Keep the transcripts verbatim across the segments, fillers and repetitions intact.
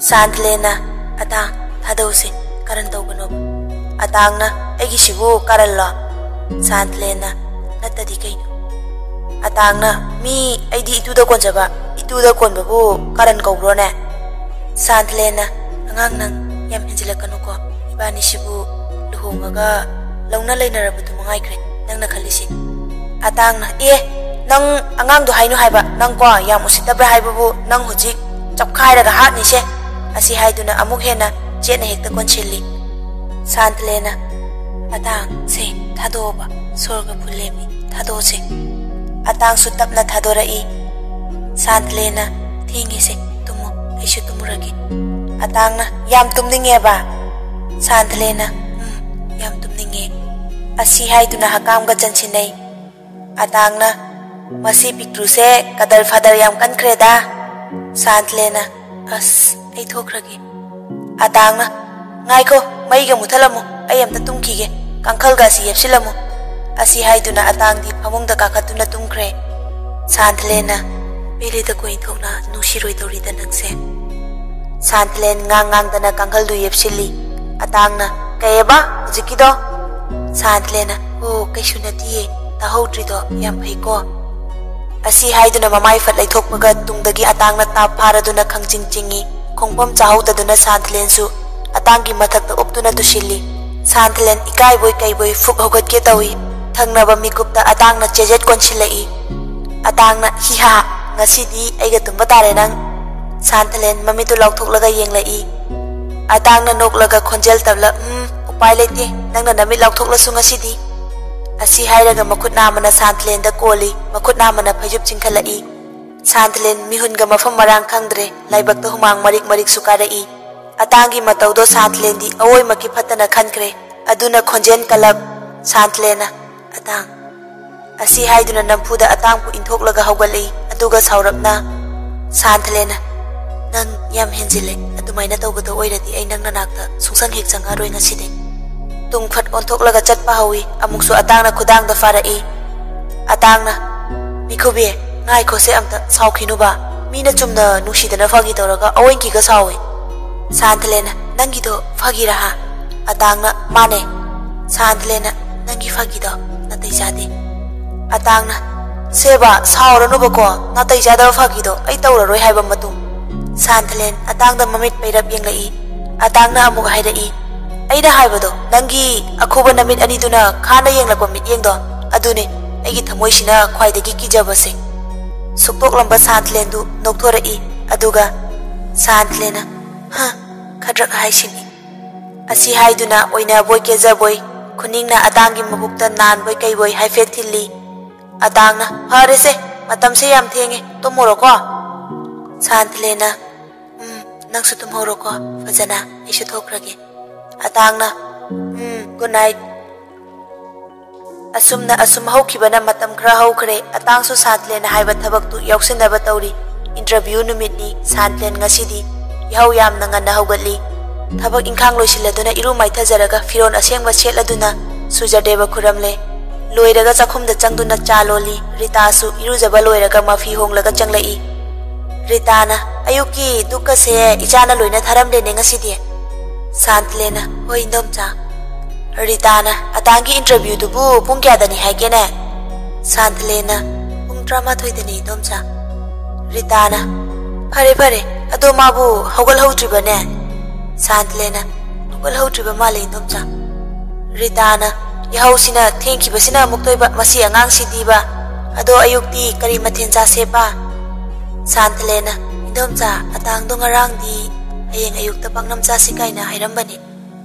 ꯁꯥꯟꯊꯂꯦꯟꯅ, "ꯑꯇꯥꯡ, ꯊꯥꯗꯧꯁꯦ, ꯀꯔꯟ ꯇꯧꯒꯅꯣꯕ꯫" ꯑꯇꯥꯡꯅ, "ꯑꯩꯒꯤꯁꯤꯕꯨ ꯀꯔꯜꯂꯣ?" ꯁꯥꯟꯊꯂꯦꯟꯅ, "ꯅꯠꯇꯗꯤ ꯀꯩꯅꯣ?" ꯑꯇꯥꯡꯅ, "ꯃꯤ ꯑꯩꯗꯤ ꯏꯇꯨꯗ ꯀꯣꯟꯖꯕ, ꯏꯇꯨꯗ ꯀꯣꯟꯕꯕꯨ ꯀꯔꯟ ꯀꯧꯕ꯭ꯔꯣꯅꯦ?" ꯁꯥꯟꯊꯂꯦꯟꯅ, "ꯑꯉꯥꯡ, ꯅꯪ ꯌꯥꯝ ꯍꯦꯟꯖꯤꯜꯂꯛꯀꯅꯨꯀꯣ, ꯏꯕꯥꯅꯤꯁꯤꯕꯨ ꯂꯨꯍꯣꯡꯉꯒ ꯂꯧꯅ ꯂꯩꯅꯔꯕꯗꯨ ꯃꯉꯥꯏꯈ꯭ꯔꯦ ꯅꯪꯅ ꯈꯜꯂꯤꯁꯤ꯫" ꯑꯇꯥꯡꯅ, "ꯑꯦ, ꯅꯪ ꯑꯉꯥꯡꯗꯣ ꯍꯥꯏꯅꯨ ꯍꯥꯏꯕ, ꯅꯪ ꯀꯣ ꯌꯥꯝ ꯎꯁꯤꯠꯇꯕ꯭ꯔꯥ ꯍꯥꯏꯕꯕꯨ, ꯅꯪ ꯍꯧꯖꯤꯛ ꯆꯞꯈꯥꯏꯔꯒ ꯍꯥꯠꯅꯤꯁꯦ꯫" ꯑꯁꯤ ꯍꯥꯏꯗꯨꯅ ꯑꯃꯨꯛ ꯍꯦꯟꯅ ꯆꯦꯠꯅ ꯍꯦꯛꯇ ꯀꯣꯟꯁꯤꯜꯂꯤ꯫ ꯁꯥꯟꯊꯂꯦꯟꯅ, "ꯑꯇꯥꯡ, ꯁꯦ, ꯊꯥꯗꯣꯛꯑꯣꯕ, ꯁꯣꯔꯒ ꯐꯨꯜꯂꯦꯃꯤ, ꯊꯥꯗꯣꯛꯑꯣꯁꯦ꯫" ꯑꯇꯥꯡꯁꯨ ꯇꯞꯅ ꯊꯥꯗꯣꯔꯛꯏ꯫ ꯁꯥꯟꯊꯂꯦꯟꯅ, "ꯊꯦꯡꯉꯦꯁꯦ, ꯇꯨꯝꯃꯣ, ꯑꯩꯁꯨ ꯇꯨꯝꯃꯨꯔꯒꯦ꯫" ꯑꯇꯥꯡꯅ, "ꯌꯥꯝ ꯇꯨꯝꯅꯤꯡꯉꯦꯕ?" ꯁꯥꯟꯊꯂꯦꯟꯅ, "ꯎꯝ, ꯌꯥꯝ ꯇꯨꯝꯅꯤꯡꯉꯦ꯫" ꯑꯁꯤ ꯍꯥꯏꯗꯨꯅ ꯍꯀꯥꯝꯒ ꯆꯟꯁꯤꯟꯅꯩ꯫ ꯑꯇꯥꯡꯅ, "ꯃꯁꯤ ꯄꯤꯛꯇ꯭ꯔꯨꯁꯦ ꯀꯗꯔ ꯐꯗꯔ ꯌꯥꯝ ꯀꯟꯈ꯭ꯔꯦꯗ꯫" ꯁꯥꯟꯊꯂꯦꯟꯅ, "ꯑꯁ, ꯑꯩ ꯊꯣꯛꯈ꯭ꯔꯒꯦ꯫" ꯑꯇꯥꯡꯅ, "ꯉꯥꯏꯈꯣ, ꯃꯩꯒ ꯃꯨꯊꯠꯂꯝꯃꯨ, ꯑꯩ ꯑꯝꯇ ꯇꯨꯝꯈꯤꯒꯦ, ꯀꯥꯡꯈꯜꯒ ꯑꯁꯤ ꯌꯦꯞꯁꯤꯜꯂꯝꯃꯨ꯫" ꯑꯁꯤ ꯍꯥꯏꯗꯨꯅ ꯑꯇꯥꯡꯗꯤ ꯐꯃꯨꯡꯗ ꯀꯥꯈꯠꯇꯨꯅ ꯇꯨꯝꯈ꯭ꯔꯦ꯫ ꯁꯥꯟꯊꯂꯦꯟꯅ, "ꯄꯦꯜꯂꯦꯗꯀꯣ ꯏꯟꯊꯣꯛꯅ ꯅꯨꯡꯁꯤꯔꯣꯏꯗꯧꯔꯤꯗ ꯅꯪꯁꯦ꯫" ꯁꯥꯟꯊꯂꯦꯟ ꯉꯥꯡ ꯉꯥꯡꯗꯅ ꯀꯥꯡꯈꯜꯗꯨ ꯌꯦꯞꯁꯤꯜꯂꯤ꯫ ꯑꯇꯥꯡꯅ, "ꯀꯩꯑꯕ ꯍꯧꯖꯤꯛꯀꯤꯗꯣ?" ꯁꯥꯟꯊꯂꯦꯟꯅ, "ꯑꯣ, ꯀꯩꯁꯨ ꯅꯠꯇꯤꯌꯦ, ꯇꯥꯍꯧꯗ꯭ꯔꯤꯗꯣ ꯌꯥꯝ ꯐꯩꯀꯣ꯫" ꯑꯁꯤ ꯍꯥꯏꯗꯨꯅ ꯃꯃꯥꯏ ꯐꯠ ꯂꯩꯊꯣꯛꯄꯒ ꯇꯨꯡꯗꯒꯤ ꯑꯇꯥꯡꯅ ꯇꯥꯞ ꯐꯥꯔꯗꯨꯅ ꯈꯪꯆꯤꯡ ꯆꯤꯡꯏ꯫ ꯈꯣꯡꯐꯝ ꯆꯥꯍꯧꯗꯗꯨꯅ ꯁꯥꯟꯊꯂꯦꯟꯁꯨ ꯑꯇꯥꯡꯒꯤ ꯃꯊꯛꯇ ꯎꯞꯇꯨꯅ ꯇꯨꯁꯤꯜꯂꯤ꯫ ꯁꯥꯟꯊꯂꯦꯟ ꯏꯀꯥꯏꯕꯣꯏ ꯀꯩꯕꯣꯏ ꯐꯨꯛ ꯍꯧꯒꯠꯀꯦ ꯇꯧꯏ꯫ ꯊꯪꯅꯕ ꯃꯤꯀꯨꯞꯇ ꯑꯇꯥꯡꯅ ꯆꯦꯖꯦꯠ ꯀꯣꯟꯁꯤꯜꯂꯛꯏ꯫ ꯑꯇꯥꯡꯅ, "ꯍꯤꯍꯥ, ꯉꯁꯤꯗꯤ ꯑꯩꯒ ꯇꯨꯝꯕ ꯇꯥꯔꯦ ꯅꯪ꯫" ꯁꯥꯟꯊꯂꯦꯟ ꯃꯃꯤꯠꯇꯨ ꯂꯥꯎꯊꯣꯛꯂꯒ ꯌꯦꯡꯂꯛꯏ꯫ ꯑꯇꯥꯡꯅ ꯅꯣꯛꯂꯒ ꯈꯣꯟꯖꯦꯜ ꯇꯞꯂ, "ꯎꯝ, ꯎꯄꯥꯏ ꯂꯩꯇꯦ, ꯅꯪꯅ ꯅꯃꯤꯠ ꯂꯥꯎꯊꯣꯛꯂꯁꯨ ꯉꯁꯤꯗꯤ꯫" ꯑꯁꯤ ꯍꯥꯏꯔꯒ ꯃꯈꯨꯠ ꯅꯥꯝꯃꯅ ꯁꯥꯟꯊꯂꯦꯟꯗ ꯀꯣꯜꯂꯤ, ꯃꯈꯨꯠ ꯅꯥꯝꯃꯅ ꯐꯩꯖꯨꯞ ꯆꯤꯡꯈꯠꯂꯛꯏ꯫ ꯁꯥꯟꯊꯂꯦꯟ ꯃꯤꯍꯨꯟꯒ ꯃꯐꯝ ꯃꯔꯥꯡ ꯈꯪꯗ꯭ꯔꯦ, ꯂꯥꯏꯕꯛꯇ ꯍꯨꯃꯥꯡ ꯃꯔꯤꯛ ꯃꯔꯤꯛꯁꯨ ꯀꯥꯔꯛꯏ꯫ ꯑꯇꯥꯡꯒꯤ ꯃꯇꯧꯗꯣ ꯁꯥꯟꯊꯂꯦꯟꯗꯤ ꯑꯋꯣꯏꯃꯛꯀꯤ ꯐꯠꯇꯅ ꯈꯟꯈ꯭ꯔꯦ꯫ ꯑꯗꯨꯅ ꯈꯣꯟꯖꯦꯜ ꯀꯜꯂꯞ, ꯁꯥꯟꯊꯂꯦꯟꯅ, "ꯑꯇꯥꯡ꯫" ꯑꯁꯤ ꯍꯥꯏꯗꯨꯅ ꯅꯝꯐꯨꯗ ꯑꯇꯥꯡꯕꯨ ꯏꯟꯊꯣꯛꯂꯒ ꯍꯧꯒꯠꯂꯛꯏ, ꯑꯗꯨꯒ ꯁꯥꯎꯔꯞꯅ, ꯁꯥꯟꯊꯂꯦꯟꯅ, "ꯅꯪ ꯌꯥꯝ ꯍꯦꯟꯖꯤꯜꯂꯦ, ꯑꯗꯨꯃꯥꯏꯅ ꯇꯧꯕꯗꯣ ꯑꯣꯏꯔꯗꯤ ꯑꯩ ꯅꯪ ꯅꯅꯥꯛꯇ ꯁꯨꯡꯁꯪ ꯍꯦꯛ ꯆꯪꯉꯛꯑꯔꯣꯏ ꯉꯁꯤꯗꯤ꯫" ꯇꯨꯡ ꯐꯠ ꯑꯣꯟꯊꯣꯛꯂꯒ ꯆꯠꯄ ꯍꯧꯏ꯫ ꯑꯃꯨꯛꯁꯨ ꯑꯇꯥꯡꯅ ꯈꯨꯗꯥꯡꯗ ꯐꯥꯔꯛꯏ꯫ ꯑꯇꯥꯡꯅ, "ꯃꯤꯈꯨꯕꯤ, ꯉꯥꯏꯈꯣꯁꯦ ꯑꯝꯇ, ꯁꯥꯎꯈꯤꯅꯨꯕ꯫ ꯃꯤꯅ ꯆꯨꯝꯅ ꯅꯨꯡꯁꯤꯗꯅ ꯐꯥꯒꯤ ꯇꯧꯔꯒ ꯑꯋꯣꯏꯟꯀꯤꯒ ꯁꯥꯎꯏ꯫" ꯁꯥꯟꯊꯂꯦꯅ, "ꯅꯪꯒꯤꯗꯣ ꯐꯥꯒꯤꯔꯥ ꯍꯥ?" ꯑꯇꯥꯡꯅ, "ꯃꯥꯅꯦ꯫" ꯁꯥꯟꯊꯂꯦꯅ, "ꯅꯪꯒꯤ ꯐꯥꯒꯤꯗꯣ ꯅꯥꯇꯩ ꯆꯥꯗꯦ꯫" ꯑꯇꯥꯡꯅ, "ꯁꯦꯕ, ꯁꯥꯎꯔꯅꯨꯕꯀꯣ, ꯅꯥꯇꯩ ꯆꯥꯗꯕ ꯐꯥꯒꯤꯗꯣ ꯑꯩ ꯇꯧꯔꯔꯣꯏ ꯍꯥꯏꯕ ꯃꯇꯨꯡ꯫" ꯁꯥꯟꯊꯂꯦꯟ ꯑꯇꯥꯡꯗ ꯃꯃꯤꯠ ꯄꯩꯔꯞ ꯌꯦꯡꯂꯛꯏ꯫ ꯑꯇꯥꯡꯅ ꯑꯃꯨꯛ ꯍꯥꯏꯔꯛꯏ, "ꯑꯩꯅ ꯍꯥꯏꯕꯗꯣ, ꯅꯪꯒꯤ ꯑꯈꯨꯕ ꯅꯃꯤꯠ ꯑꯅꯤꯗꯨꯅ ꯈꯥꯅ ꯌꯦꯡꯂꯛꯄ ꯃꯤꯠꯌꯦꯡꯗꯣ, ꯑꯗꯨꯅꯦ ꯑꯩꯒꯤ ꯊꯃꯣꯏꯁꯤꯅ ꯈ꯭ꯋꯥꯏꯗꯒꯤ ꯀꯤꯖꯕꯁꯦ꯫" ꯁꯨꯛꯇꯣꯛꯂꯝꯕ ꯁꯥꯟꯊꯂꯦꯟꯗꯨ ꯅꯣꯛꯊꯣꯔꯛꯏ꯫ ꯑꯗꯨꯒ ꯁꯥꯟꯊꯂꯦꯟꯅ, "ꯍ, ꯈꯗ꯭ꯔꯛ ꯍꯥꯏꯁꯤꯅꯤ꯫" ꯑꯁꯤ ꯍꯥꯏꯗꯨꯅ ꯑꯣꯏꯅꯕꯣꯏ ꯀꯦꯖꯕꯣꯏ ꯈꯨꯅꯤꯡꯅ ꯑꯇꯥꯡꯒꯤ ꯃꯕꯨꯛꯇ ꯅꯥꯟꯕꯣꯏ ꯀꯩꯕꯣꯏ ꯍꯥꯏꯐꯦꯠ ꯊꯤꯜꯂꯤ꯫ ꯑꯇꯥꯡꯅ, "ꯐꯔꯦꯁꯦ, ꯃꯇꯝꯁꯦ ꯌꯥꯝ ꯊꯦꯡꯉꯦ, ꯇꯨꯝꯃꯨꯔꯣꯀꯣ꯫" ꯁꯥꯟꯊꯂꯦꯟꯅ, "ꯎꯝ, ꯅꯪꯁꯨ ꯇꯨꯝꯍꯧꯔꯣꯀꯣ ꯐꯖꯅ, ꯑꯩꯁꯨ ꯊꯣꯛꯈ꯭ꯔꯒꯦ꯫" ꯑꯇꯥꯡꯅ, "ꯎꯝ, good night꯫" ꯑꯁꯨꯝꯅ ꯑꯁꯨꯝ ꯍꯧꯈꯤꯕꯅ ꯃꯇꯝ ꯈꯔ ꯍꯧꯈ꯭ꯔꯦ꯫ ꯑꯇꯥꯡꯁꯨ ꯁꯥꯟꯊꯂꯦꯟꯅ ꯍꯥꯏꯕ ꯊꯕꯛꯇꯨ ꯌꯥꯎꯁꯤꯟꯅꯕ ꯇꯧꯔꯤ꯫ ꯏꯟꯇꯔꯚ꯭ꯌꯨ ꯅꯨꯃꯤꯠꯅꯤ꯫ ꯁꯥꯟꯊꯂꯦꯟ ꯉꯁꯤꯗꯤ ꯌꯥꯍꯧ ꯌꯥꯝꯅ ꯉꯟꯅ ꯍꯧꯒꯠꯂꯤ꯫ ꯊꯕꯛ ꯏꯪꯈꯥꯡ ꯂꯣꯏꯁꯤꯜꯂꯗꯨꯅ ꯏꯔꯨ ꯃꯥꯏꯊꯖꯔꯒ ꯐꯤꯔꯣꯜ ꯑꯁꯦꯡꯕ ꯁꯦꯠꯂꯗꯨꯅ ꯁꯨꯔꯖꯗꯦꯕ ꯈꯨꯔꯝꯂꯦ꯫ ꯂꯣꯏꯔꯒ ꯆꯥꯛꯈꯨꯝꯗ ꯆꯪꯗꯨꯅ ꯆꯥ ꯂꯣꯜꯂꯤ꯫ ꯔꯤꯇꯥꯁꯨ ꯏꯔꯨꯖꯕ ꯂꯣꯏꯔꯒ ꯃꯐꯤ ꯍꯣꯡꯂꯒ ꯆꯪꯂꯛꯏ꯫ ꯔꯤꯇꯥꯅ, "ꯑꯌꯨꯛꯀꯤ ꯗꯨꯛꯀꯁꯦ ꯏꯆꯥꯅ ꯂꯣꯏꯅ ꯊꯥꯔꯝꯂꯦꯅꯦ ꯉꯁꯤꯗꯤ꯫" ꯁꯥꯟꯊꯂꯦꯟꯅ, "ꯍꯣꯏ, ꯏꯟꯗꯣꯝꯆꯥ꯫" ꯔꯤꯇꯥꯅ, "ꯑꯇꯥꯡꯒꯤ ꯏꯟꯇꯔꯚ꯭ꯌꯨꯗꯨꯕꯨ ꯄꯨꯡ ꯀꯌꯥꯗꯅꯤ ꯍꯥꯏꯒꯦꯅꯦ?" ꯁꯥꯟꯊꯂꯦꯟꯅ, "ꯄꯨꯡ ꯇꯔꯥꯃꯥꯊꯣꯏꯗꯅꯤ, ꯏꯟꯗꯣꯝꯆꯥ꯫" ꯔꯤꯇꯥꯅ, "ꯐꯔꯦ, ꯐꯔꯦ, ꯑꯗꯣ ꯃꯥꯕꯨ ꯍꯧꯒꯠꯍꯧꯗ꯭ꯔꯤꯕꯅꯦ?" ꯁꯥꯟꯊꯂꯦꯟꯅ, "ꯍꯧꯒꯠꯍꯧꯗ꯭ꯔꯤꯕ ꯃꯥꯜꯂꯦ, ꯏꯟꯗꯣꯝꯆꯥ꯫" ꯔꯤꯇꯥꯅ, "ꯌꯥꯍꯧꯁꯤꯅ ꯊꯦꯡꯈꯤꯕꯁꯤꯅ ꯑꯃꯨꯛꯇꯣꯏꯕ, ꯃꯁꯤ ꯑꯉꯥꯡꯁꯤꯗꯤꯕ꯫ ꯑꯗꯣ ꯑꯌꯨꯛꯇꯤ ꯀꯔꯤ ꯃꯊꯦꯜ ꯆꯥꯁꯦꯕ?" ꯁꯥꯟꯊꯂꯦꯟꯅ, "ꯏꯟꯗꯣꯝꯆꯥ, ꯑꯇꯥꯡꯗꯣ ꯉꯔꯥꯡꯗꯤ ꯍꯌꯦꯡ ꯑꯌꯨꯛꯇ ꯄꯥꯛꯅꯝ ꯆꯥꯁꯤ ꯀꯥꯏꯅ ꯍꯥꯏꯔꯝꯕꯅꯤ꯫"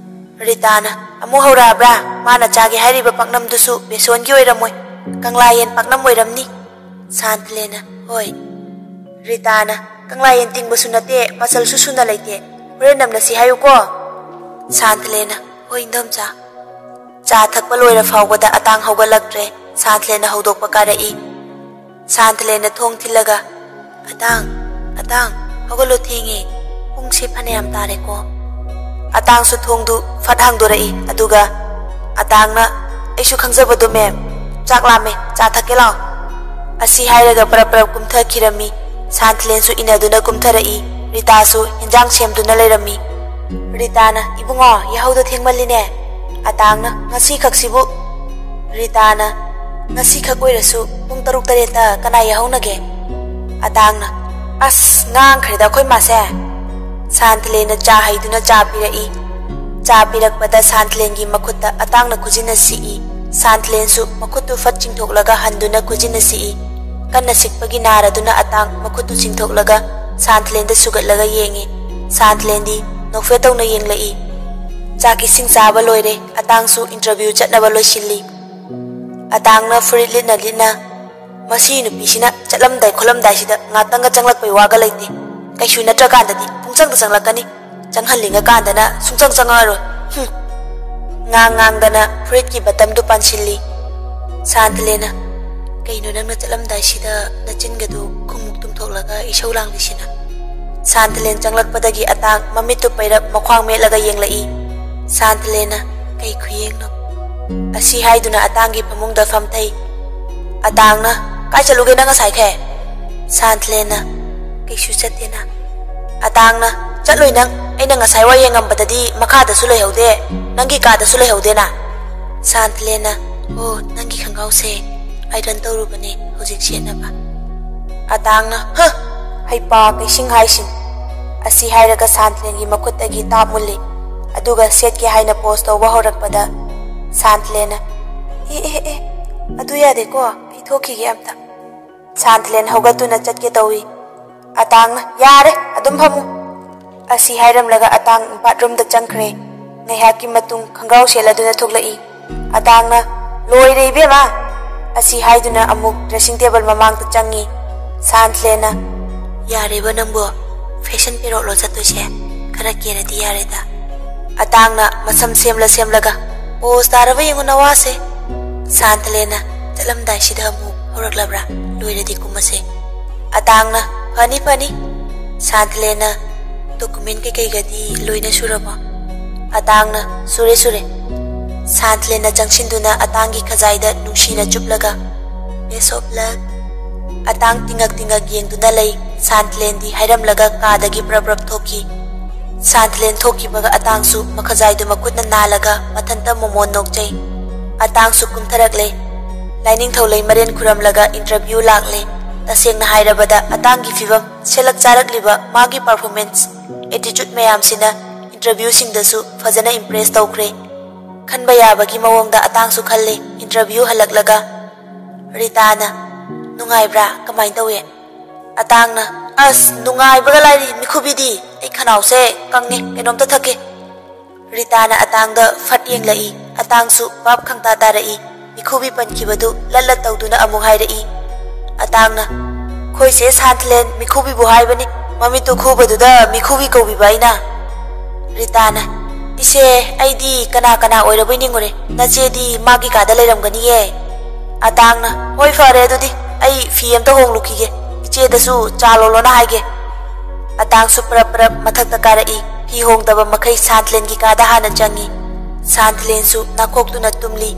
ꯔꯤꯇꯥꯅ, "ꯑꯃꯨꯛ ꯍꯧꯔꯛꯑꯕ꯭ꯔꯥ? ꯃꯥꯅ ꯆꯥꯒꯦ ꯍꯥꯏꯔꯤꯕ ꯄꯥꯛꯅꯝꯗꯨꯁꯨ ꯕꯦꯁꯣꯟꯒꯤ ꯑꯣꯏꯔꯝꯃꯣꯏ, ꯀꯪꯂꯥ ꯌꯦꯟ ꯄꯥꯛꯅꯝ ꯑꯣꯏꯔꯝꯅꯤ꯫" ꯁꯥꯟꯊꯂꯦꯟꯅ, "ꯍꯣꯏ꯫" ꯔꯤꯇꯥꯅ, "ꯀꯪꯂꯥ ꯌꯦꯟ ꯇꯤꯡꯕꯁꯨ ꯅꯠꯇꯦ, ꯃꯆꯜꯁꯨ ꯁꯨꯅ ꯂꯩꯇꯦ, ꯍꯣꯔꯦꯟ ꯅꯝꯂꯁꯤ ꯍꯥꯏꯌꯨꯀꯣ꯫" ꯁꯥꯟꯊꯂꯦꯟꯅ, "ꯍꯣꯏ, ꯏꯟꯗꯣꯝꯆꯥ꯫" ꯆꯥ ꯊꯛꯄ ꯂꯣꯏꯔ ꯐꯥꯎꯕꯗ ꯑꯇꯥꯡ ꯍꯧꯒꯠꯂꯛꯇ꯭ꯔꯦ꯫ ꯁꯥꯟꯊꯂꯦꯟꯅ ꯍꯧꯗꯣꯛꯄ ꯀꯥꯔꯛꯏ꯫ ꯁꯥꯟꯊꯂꯦꯟꯅ ꯊꯣꯡ ꯊꯤꯜꯂꯒ, "ꯑꯇꯥꯡ, ꯑꯇꯥꯡ, ꯍꯧꯒꯠꯂꯣ, ꯊꯦꯡꯉꯦ, ꯄꯨꯡꯁꯦ ꯐꯅꯌꯥꯝ ꯇꯥꯔꯦꯀꯣ꯫" ꯑꯇꯥꯡꯁꯨ ꯊꯣꯡꯗꯨ ꯐꯠ ꯍꯥꯡꯗꯣꯔꯛꯏ꯫ ꯑꯗꯨꯒ ꯑꯇꯥꯡꯅ, "ꯑꯩꯁꯨ ꯈꯪꯖꯕꯗꯣ ꯃꯦꯝ, ꯆꯥꯛ ꯂꯥꯝꯃꯦ, ꯆꯥ ꯊꯛꯀꯦ ꯂꯥꯛꯑꯣ"꯫ ꯑꯁꯤ ꯍꯥꯏꯔꯒ ꯄꯔꯞ ꯄꯔꯞ ꯀꯨꯝꯊꯈꯤꯔꯝꯃꯤ꯫ ꯁꯥꯟꯊꯂꯦꯟꯁꯨ ꯏꯟꯅꯗꯨꯅ ꯀꯨꯝꯊꯔꯛꯏ꯫ ꯔꯤꯇꯥꯁꯨ ꯍꯤꯟꯖꯥꯡ ꯁꯦꯝꯗꯨꯅ ꯂꯩꯔꯝꯃꯤ꯫ ꯔꯤꯇꯥꯅ, "ꯏꯕꯨꯡꯉꯣ, ꯌꯥꯍꯧꯗꯣ ꯊꯦꯡꯃꯜꯂꯤꯅꯦ"꯫ ꯑꯇꯥꯡꯅ, "ꯉꯁꯤ ꯈꯛꯁꯤꯕꯨ"꯫ ꯔꯤꯇꯥꯅ, "ꯉꯁꯤ ꯈꯛ ꯑꯣꯏꯔꯁꯨ ꯄꯨꯡ ꯇꯔꯨꯛ ꯇꯔꯦꯠꯇ ꯀꯅꯥ ꯌꯥꯍꯧꯅꯒꯦ?" ꯑꯇꯥꯡꯅ, "ꯑꯁ, ꯉꯥꯡꯈ꯭ꯔꯦꯗ ꯑꯩꯈꯣꯏ ꯃꯥꯁꯦ"꯫ ꯁꯥꯟꯊꯂꯦꯟꯅ ꯆꯥ ꯍꯩꯗꯨꯅ ꯆꯥ ꯄꯤꯔꯛꯏ꯫ ꯆꯥ ꯄꯤꯔꯛꯄꯗ ꯁꯥꯟꯊꯂꯦꯟꯒꯤ ꯃꯈꯨꯠꯇ ꯑꯇꯥꯡꯅ ꯈꯨꯖꯤꯟꯅ ꯁꯤꯛꯏ꯫ ꯁꯥꯟꯊꯂꯦꯟꯁꯨ ꯃꯈꯨꯠꯇꯨ ꯐꯠ ꯆꯤꯡꯊꯣꯛꯂꯒ ꯍꯟꯗꯨꯅ ꯈꯨꯖꯤꯟꯅ ꯁꯤꯛꯏ꯫ ꯀꯟꯅ ꯁꯤꯛꯄꯒꯤ ꯅꯥꯔꯗꯨꯅ ꯑꯇꯥꯡ ꯃꯈꯨꯠꯇꯨ ꯆꯤꯡꯊꯣꯛꯂꯒ ꯁꯥꯟꯊꯂꯦꯟꯗ ꯁꯨꯒꯠꯂꯒ ꯌꯦꯡꯉꯤ꯫ ꯁꯥꯟꯊꯂꯦꯟꯗꯤ ꯅꯣꯛꯐꯦꯠ ꯇꯧꯅ ꯌꯦꯡꯂꯛꯏ꯫ ꯆꯥꯛ ꯏꯁꯤꯡ ꯆꯥꯕ ꯂꯣꯏꯔꯦ꯫ ꯑꯇꯥꯡꯁꯨ interview ꯆꯠꯅꯕ ꯂꯣꯏꯁꯤꯜꯂꯤ꯫ ꯑꯇꯥꯡꯅ ꯐꯨꯔꯤꯠ ꯂꯤꯠꯅ ꯂꯤꯠꯅ, "ꯃꯁꯤ ꯅꯨꯄꯤꯁꯤꯅ ꯆꯠꯂꯝꯗꯥꯏ ꯈꯣꯠꯂꯝꯗꯥꯏꯁꯤꯗ ꯉꯥꯛꯇꯪꯒ ꯆꯪꯂꯛꯄꯩ ꯋꯥꯒ ꯂꯩꯇꯦ꯫ ꯀꯩꯁꯨ ꯅꯠꯇ꯭ꯔꯀꯥꯟꯗꯗꯤ ꯄꯨꯡꯆꯪꯗ ꯆꯪꯂꯛꯀꯅꯤ꯫ ꯆꯪꯍꯟꯅꯤꯡꯉꯀꯥꯟꯗꯅ ꯁꯨꯡꯆꯪ ꯆꯪꯉꯛꯑꯔꯣꯏ꯫ ꯍꯨꯝ"꯫ ꯉꯥꯡ ꯉꯥꯡꯗꯅ ꯐꯨꯔꯤꯠꯀꯤ ꯕꯇꯝꯗꯨ ꯄꯥꯟꯁꯤꯜꯂꯤ꯫ ꯁꯥꯟꯊꯂꯦꯟꯅ, "ꯀꯩꯅꯣ ꯅꯪꯅ ꯆꯠꯂꯝꯗꯥꯏꯁꯤꯗ ꯅꯆꯤꯟꯒꯗꯨ ꯈꯨꯃꯨꯛ ꯇꯨꯝꯊꯣꯛꯂꯒ ꯏꯁꯧ ꯂꯥꯡꯂꯤꯁꯤꯅ?" ꯁꯥꯟꯊꯂꯦꯟ ꯆꯪꯂꯛꯄꯗꯒꯤ ꯑꯇꯥꯡ ꯃꯃꯤꯠꯇꯨ ꯄꯩꯔꯞ ꯃꯈ꯭ꯋꯥꯡ ꯃꯦꯠꯂꯒ ꯌꯦꯡꯂꯛꯏ꯫ ꯁꯥꯟꯊꯂꯦꯟꯅ, "ꯀꯩ ꯈꯨꯌꯦꯡꯅꯣ?" ꯑꯁꯤ ꯍꯥꯏꯗꯨꯅ ꯑꯇꯥꯡꯒꯤ ꯐꯃꯨꯡꯗ ꯐꯝꯊꯩ꯫ ꯑꯇꯥꯡꯅ, "ꯀꯥꯏ ꯆꯠꯂꯨꯒꯦ ꯅꯪ ꯉꯁꯥꯏꯈꯩ?" ꯁꯥꯟꯊꯂꯦꯟꯅ, "ꯀꯩꯁꯨ ꯆꯠꯇꯦꯅ"꯫ ꯑꯇꯥꯡꯅ, "ꯆꯠꯂꯣꯏ ꯅꯪ, ꯑꯩꯅ ꯉꯁꯥꯏ ꯋꯥ ꯌꯦꯡꯉꯝꯕꯗꯗꯤ ꯃꯈꯥꯗꯁꯨ ꯂꯩꯍꯧꯗꯦ, ꯅꯪꯒꯤ ꯀꯥꯗꯁꯨ ꯂꯩꯍꯧꯗꯦꯅ"꯫ ꯁꯥꯟꯊꯂꯦꯟꯅ, "ꯑꯣ, ꯅꯪꯒꯤ ꯈꯪꯒꯥꯎꯁꯦ ꯑꯥꯏꯔꯟ ꯇꯧꯔꯨꯕꯅꯦ ꯍꯧꯖꯤꯛ ꯁꯦꯠꯅꯕ"꯫ ꯑꯇꯥꯡꯅ, "ꯍ, ꯍꯩꯄꯥ ꯀꯩꯁꯤꯡ ꯍꯥꯏꯁꯤꯡ"꯫ ꯑꯁꯤ ꯍꯥꯏꯔꯒ ꯁꯥꯟꯊꯂꯦꯟꯒꯤ ꯃꯈꯨꯠꯇꯒꯤ ꯇꯥꯞ ꯃꯨꯜꯂꯤ꯫ ꯑꯗꯨꯒ ꯁꯦꯠꯀꯦ ꯍꯥꯏꯅ ꯄꯣꯁ ꯇꯧꯕ ꯍꯧꯔꯛꯄꯗ ꯁꯥꯟꯊꯂꯦꯟꯅ, "ꯑꯦ, ꯑꯦ, ꯑꯦ, ꯑꯗꯨ ꯌꯥꯗꯦꯀꯣ, ꯑꯩ ꯊꯣꯛꯈꯤꯒꯦ ꯑꯝꯇ"꯫ ꯁꯥꯟꯊꯂꯦꯟ ꯍꯧꯒꯠꯇꯨꯅ ꯆꯠꯀꯦ ꯇꯧꯏ꯫ ꯑꯇꯥꯡꯅ, "ꯌꯥꯔꯦ, ꯑꯗꯨꯝ ꯐꯝꯃꯨ"꯫ ꯑꯁꯤ ꯍꯥꯏꯔꯝꯂꯒ ꯑꯇꯥꯡ ꯕꯥꯠꯔꯨꯝꯗ ꯆꯪꯈ꯭ꯔꯦ꯫ ꯉꯥꯏꯍꯥꯛꯀꯤ ꯃꯇꯨꯡ ꯈꯪꯒ꯭ꯔꯥꯎ ꯁꯦꯠꯂꯗꯨꯅ ꯊꯣꯛꯂꯛꯏ꯫ ꯑꯇꯥꯡꯅ, "ꯂꯣꯏꯔꯦ ꯏꯕꯦꯝꯃ"꯫ ꯑꯁꯤ ꯍꯥꯏꯗꯨꯅ ꯑꯃꯨꯛ ꯗ꯭ꯔꯦꯁꯤꯡ ꯇꯦꯕꯜ ꯃꯃꯥꯡꯗ ꯆꯪꯉꯤ꯫ ꯁꯥꯟꯊꯂꯦꯟꯅ, "ꯌꯥꯔꯦꯕ ꯅꯪꯕꯣ, ꯐꯦꯁꯟ ꯄꯦꯔꯣꯠꯂꯣ ꯆꯠꯇꯣꯏꯁꯦ? ꯈꯔ ꯀꯦꯔꯗꯤ ꯌꯥꯔꯦꯗ"꯫ ꯑꯇꯥꯡꯅ ꯃꯁꯝ ꯁꯦꯝꯂ ꯁꯦꯝꯂꯒ, "ꯄꯣꯁ ꯇꯥꯔꯕ ꯌꯦꯡꯉꯨ ꯅꯋꯥꯁꯦ"꯫ ꯁꯥꯟꯊꯂꯦꯟꯅ, "ꯆꯠꯂꯝꯗꯥꯏꯁꯤꯗ ꯑꯃꯨꯛ ꯍꯧꯔꯛꯂꯕ꯭ꯔꯥ? ꯂꯣꯏꯔꯗꯤ ꯀꯨꯝꯃꯁꯦ"꯫ ꯑꯇꯥꯡꯅ, "ꯐꯅꯤ ꯐꯅꯤ"꯫ ꯁꯥꯟꯊꯂꯦꯟꯅ, "ꯗꯣꯀꯨꯃꯦꯟ ꯀꯩꯀꯩꯒꯗꯤ ꯂꯣꯏꯅ ꯁꯨꯔꯕꯣ?" ꯑꯇꯥꯡꯅ, "ꯁꯨꯔꯦ, ꯁꯨꯔꯦ꯫" ꯁꯥꯟꯊꯂꯦꯟꯅ ꯆꯪꯁꯤꯟꯗꯨꯅ ꯑꯇꯥꯡꯒꯤ ꯈꯖꯥꯏꯗ ꯅꯨꯡꯁꯤꯅ ꯆꯨꯞꯂꯒ, "Best of luck꯫" ꯑꯇꯥꯡ ꯇꯤꯡꯉꯛ ꯇꯤꯡꯉꯛ ꯌꯦꯡꯗꯨꯅ ꯂꯩ꯫ ꯁꯥꯟꯊꯂꯦꯟꯗꯤ ꯍꯥꯏꯔꯝꯂꯒ ꯀꯥꯗꯒꯤ ꯄ꯭ꯔꯞ ꯄ꯭ꯔꯞ ꯊꯣꯛꯈꯤ꯫ ꯁꯥꯟꯊꯂꯦꯟ ꯊꯣꯛꯈꯤꯕꯒ ꯑꯇꯥꯡꯁꯨ ꯃꯈꯖꯥꯏꯗꯨ ꯃꯈꯨꯠꯅ ꯅꯥꯜꯂꯒ ꯃꯊꯟꯇ ꯃꯣꯃꯣꯟ ꯅꯣꯛꯆꯩ꯫ ꯑꯇꯥꯡꯁꯨ ꯀꯨꯝꯊꯔꯛꯂꯦ꯫ ꯂꯥꯏꯅꯤꯡꯊꯧ ꯂꯩꯃꯔꯦꯟ ꯈꯨꯔꯝꯂꯒ interview ꯂꯥꯛꯂꯦ꯫ ꯇꯁꯦꯡꯅ ꯍꯥꯏꯔꯕꯗ ꯑꯇꯥꯡꯒꯤ ꯐꯤꯕꯝ, ꯁꯦꯂꯛ ꯆꯥꯔꯛꯂꯤꯕ ꯃꯥꯒꯤ performance, attitude ꯃꯌꯥꯝꯁꯤꯅ interviewꯁꯤꯡꯗꯁꯨ ꯐꯖꯅ impress ꯇꯧꯈ꯭ꯔꯦ꯫ ꯈꯟꯕ ꯌꯥꯕꯒꯤ ꯃꯑꯣꯡꯗ ꯑꯇꯥꯡꯁꯨ ꯈꯜꯂꯦ꯫ Interview ꯍꯜꯂꯛꯂꯒ ꯔꯤꯇꯥꯅ, "ꯅꯨꯡꯉꯥꯏꯕ꯭ꯔꯥ? ꯀꯃꯥꯏꯅ ꯇꯧꯏ?" ꯑꯇꯥꯡꯅ, "ꯑꯁ, ꯅꯨꯡꯉꯥꯏꯕꯒ ꯂꯥꯏꯔꯤ, ꯃꯤꯈꯨꯕꯤꯗꯤ꯫ ꯑꯩ ꯈꯅꯥꯎꯁꯦ ꯀꯪꯉꯦ, ꯀꯩꯅꯣꯝꯇ ꯊꯛꯀꯦ꯫" ꯔꯤꯇꯥꯅ ꯑꯇꯥꯡꯗ ꯐꯠ ꯌꯦꯡꯂꯛꯏ꯫ ꯑꯇꯥꯡꯁꯨ ꯚꯥꯞ ꯈꯪꯇꯥ ꯇꯥꯔꯛꯏ꯫ ꯃꯤꯈꯨꯕꯤ ꯄꯟꯈꯤꯕꯗꯨ ꯂꯠ ꯂꯠ ꯇꯧꯗꯨꯅ ꯑꯃꯨꯛ ꯍꯥꯏꯔꯛꯏ꯫ ꯑꯇꯥꯡꯅ, "ꯑꯩꯈꯣꯏꯁꯦ ꯁꯥꯟꯊꯂꯦꯟ ꯃꯤꯈꯨꯕꯤꯕꯨ ꯍꯥꯏꯕꯅꯤ, ꯃꯃꯤꯠꯇꯨ ꯈꯨꯕꯗꯨꯗ ꯃꯤꯈꯨꯕꯤ ꯀꯧꯕꯤꯕ ꯑꯩꯅ꯫" ꯔꯤꯇꯥꯅ, "ꯏꯆꯦ, ꯑꯩꯗꯤ ꯀꯅꯥ ꯀꯅꯥ ꯑꯣꯏꯔꯕꯣꯏ ꯅꯤꯡꯉꯨꯔꯦ, ꯅꯆꯦꯗꯤ ꯃꯥꯒꯤ ꯀꯥꯗ ꯂꯩꯔꯝꯒꯅꯤꯌꯦ꯫" ꯑꯇꯥꯡꯅ, "ꯍꯣꯏ, ꯐꯔꯦ ꯑꯗꯨꯗꯤ, ꯑꯩ ꯐꯤ ꯑꯝꯇ ꯍꯣꯡꯂꯨꯈꯤꯒꯦ, ꯏꯆꯦꯗꯁꯨ ꯆꯥ ꯂꯣꯜꯂꯣꯅ ꯍꯥꯏꯒꯦ꯫" ꯑꯇꯥꯡꯁꯨ ꯄ꯭ꯔꯞ ꯄ꯭ꯔꯞ ꯃꯊꯛꯇ ꯀꯥꯔꯛꯏ꯫ ꯐꯤ ꯍꯣꯡꯗꯕ ꯃꯈꯩ ꯁꯥꯟꯊꯂꯦꯟꯒꯤ ꯀꯥꯗ ꯍꯥꯟꯅ ꯆꯪꯉꯤ꯫ ꯁꯥꯟꯊꯂꯦꯟꯁꯨ ꯅꯥꯈꯣꯛꯇꯨꯅ ꯇꯨꯝꯂꯤ꯫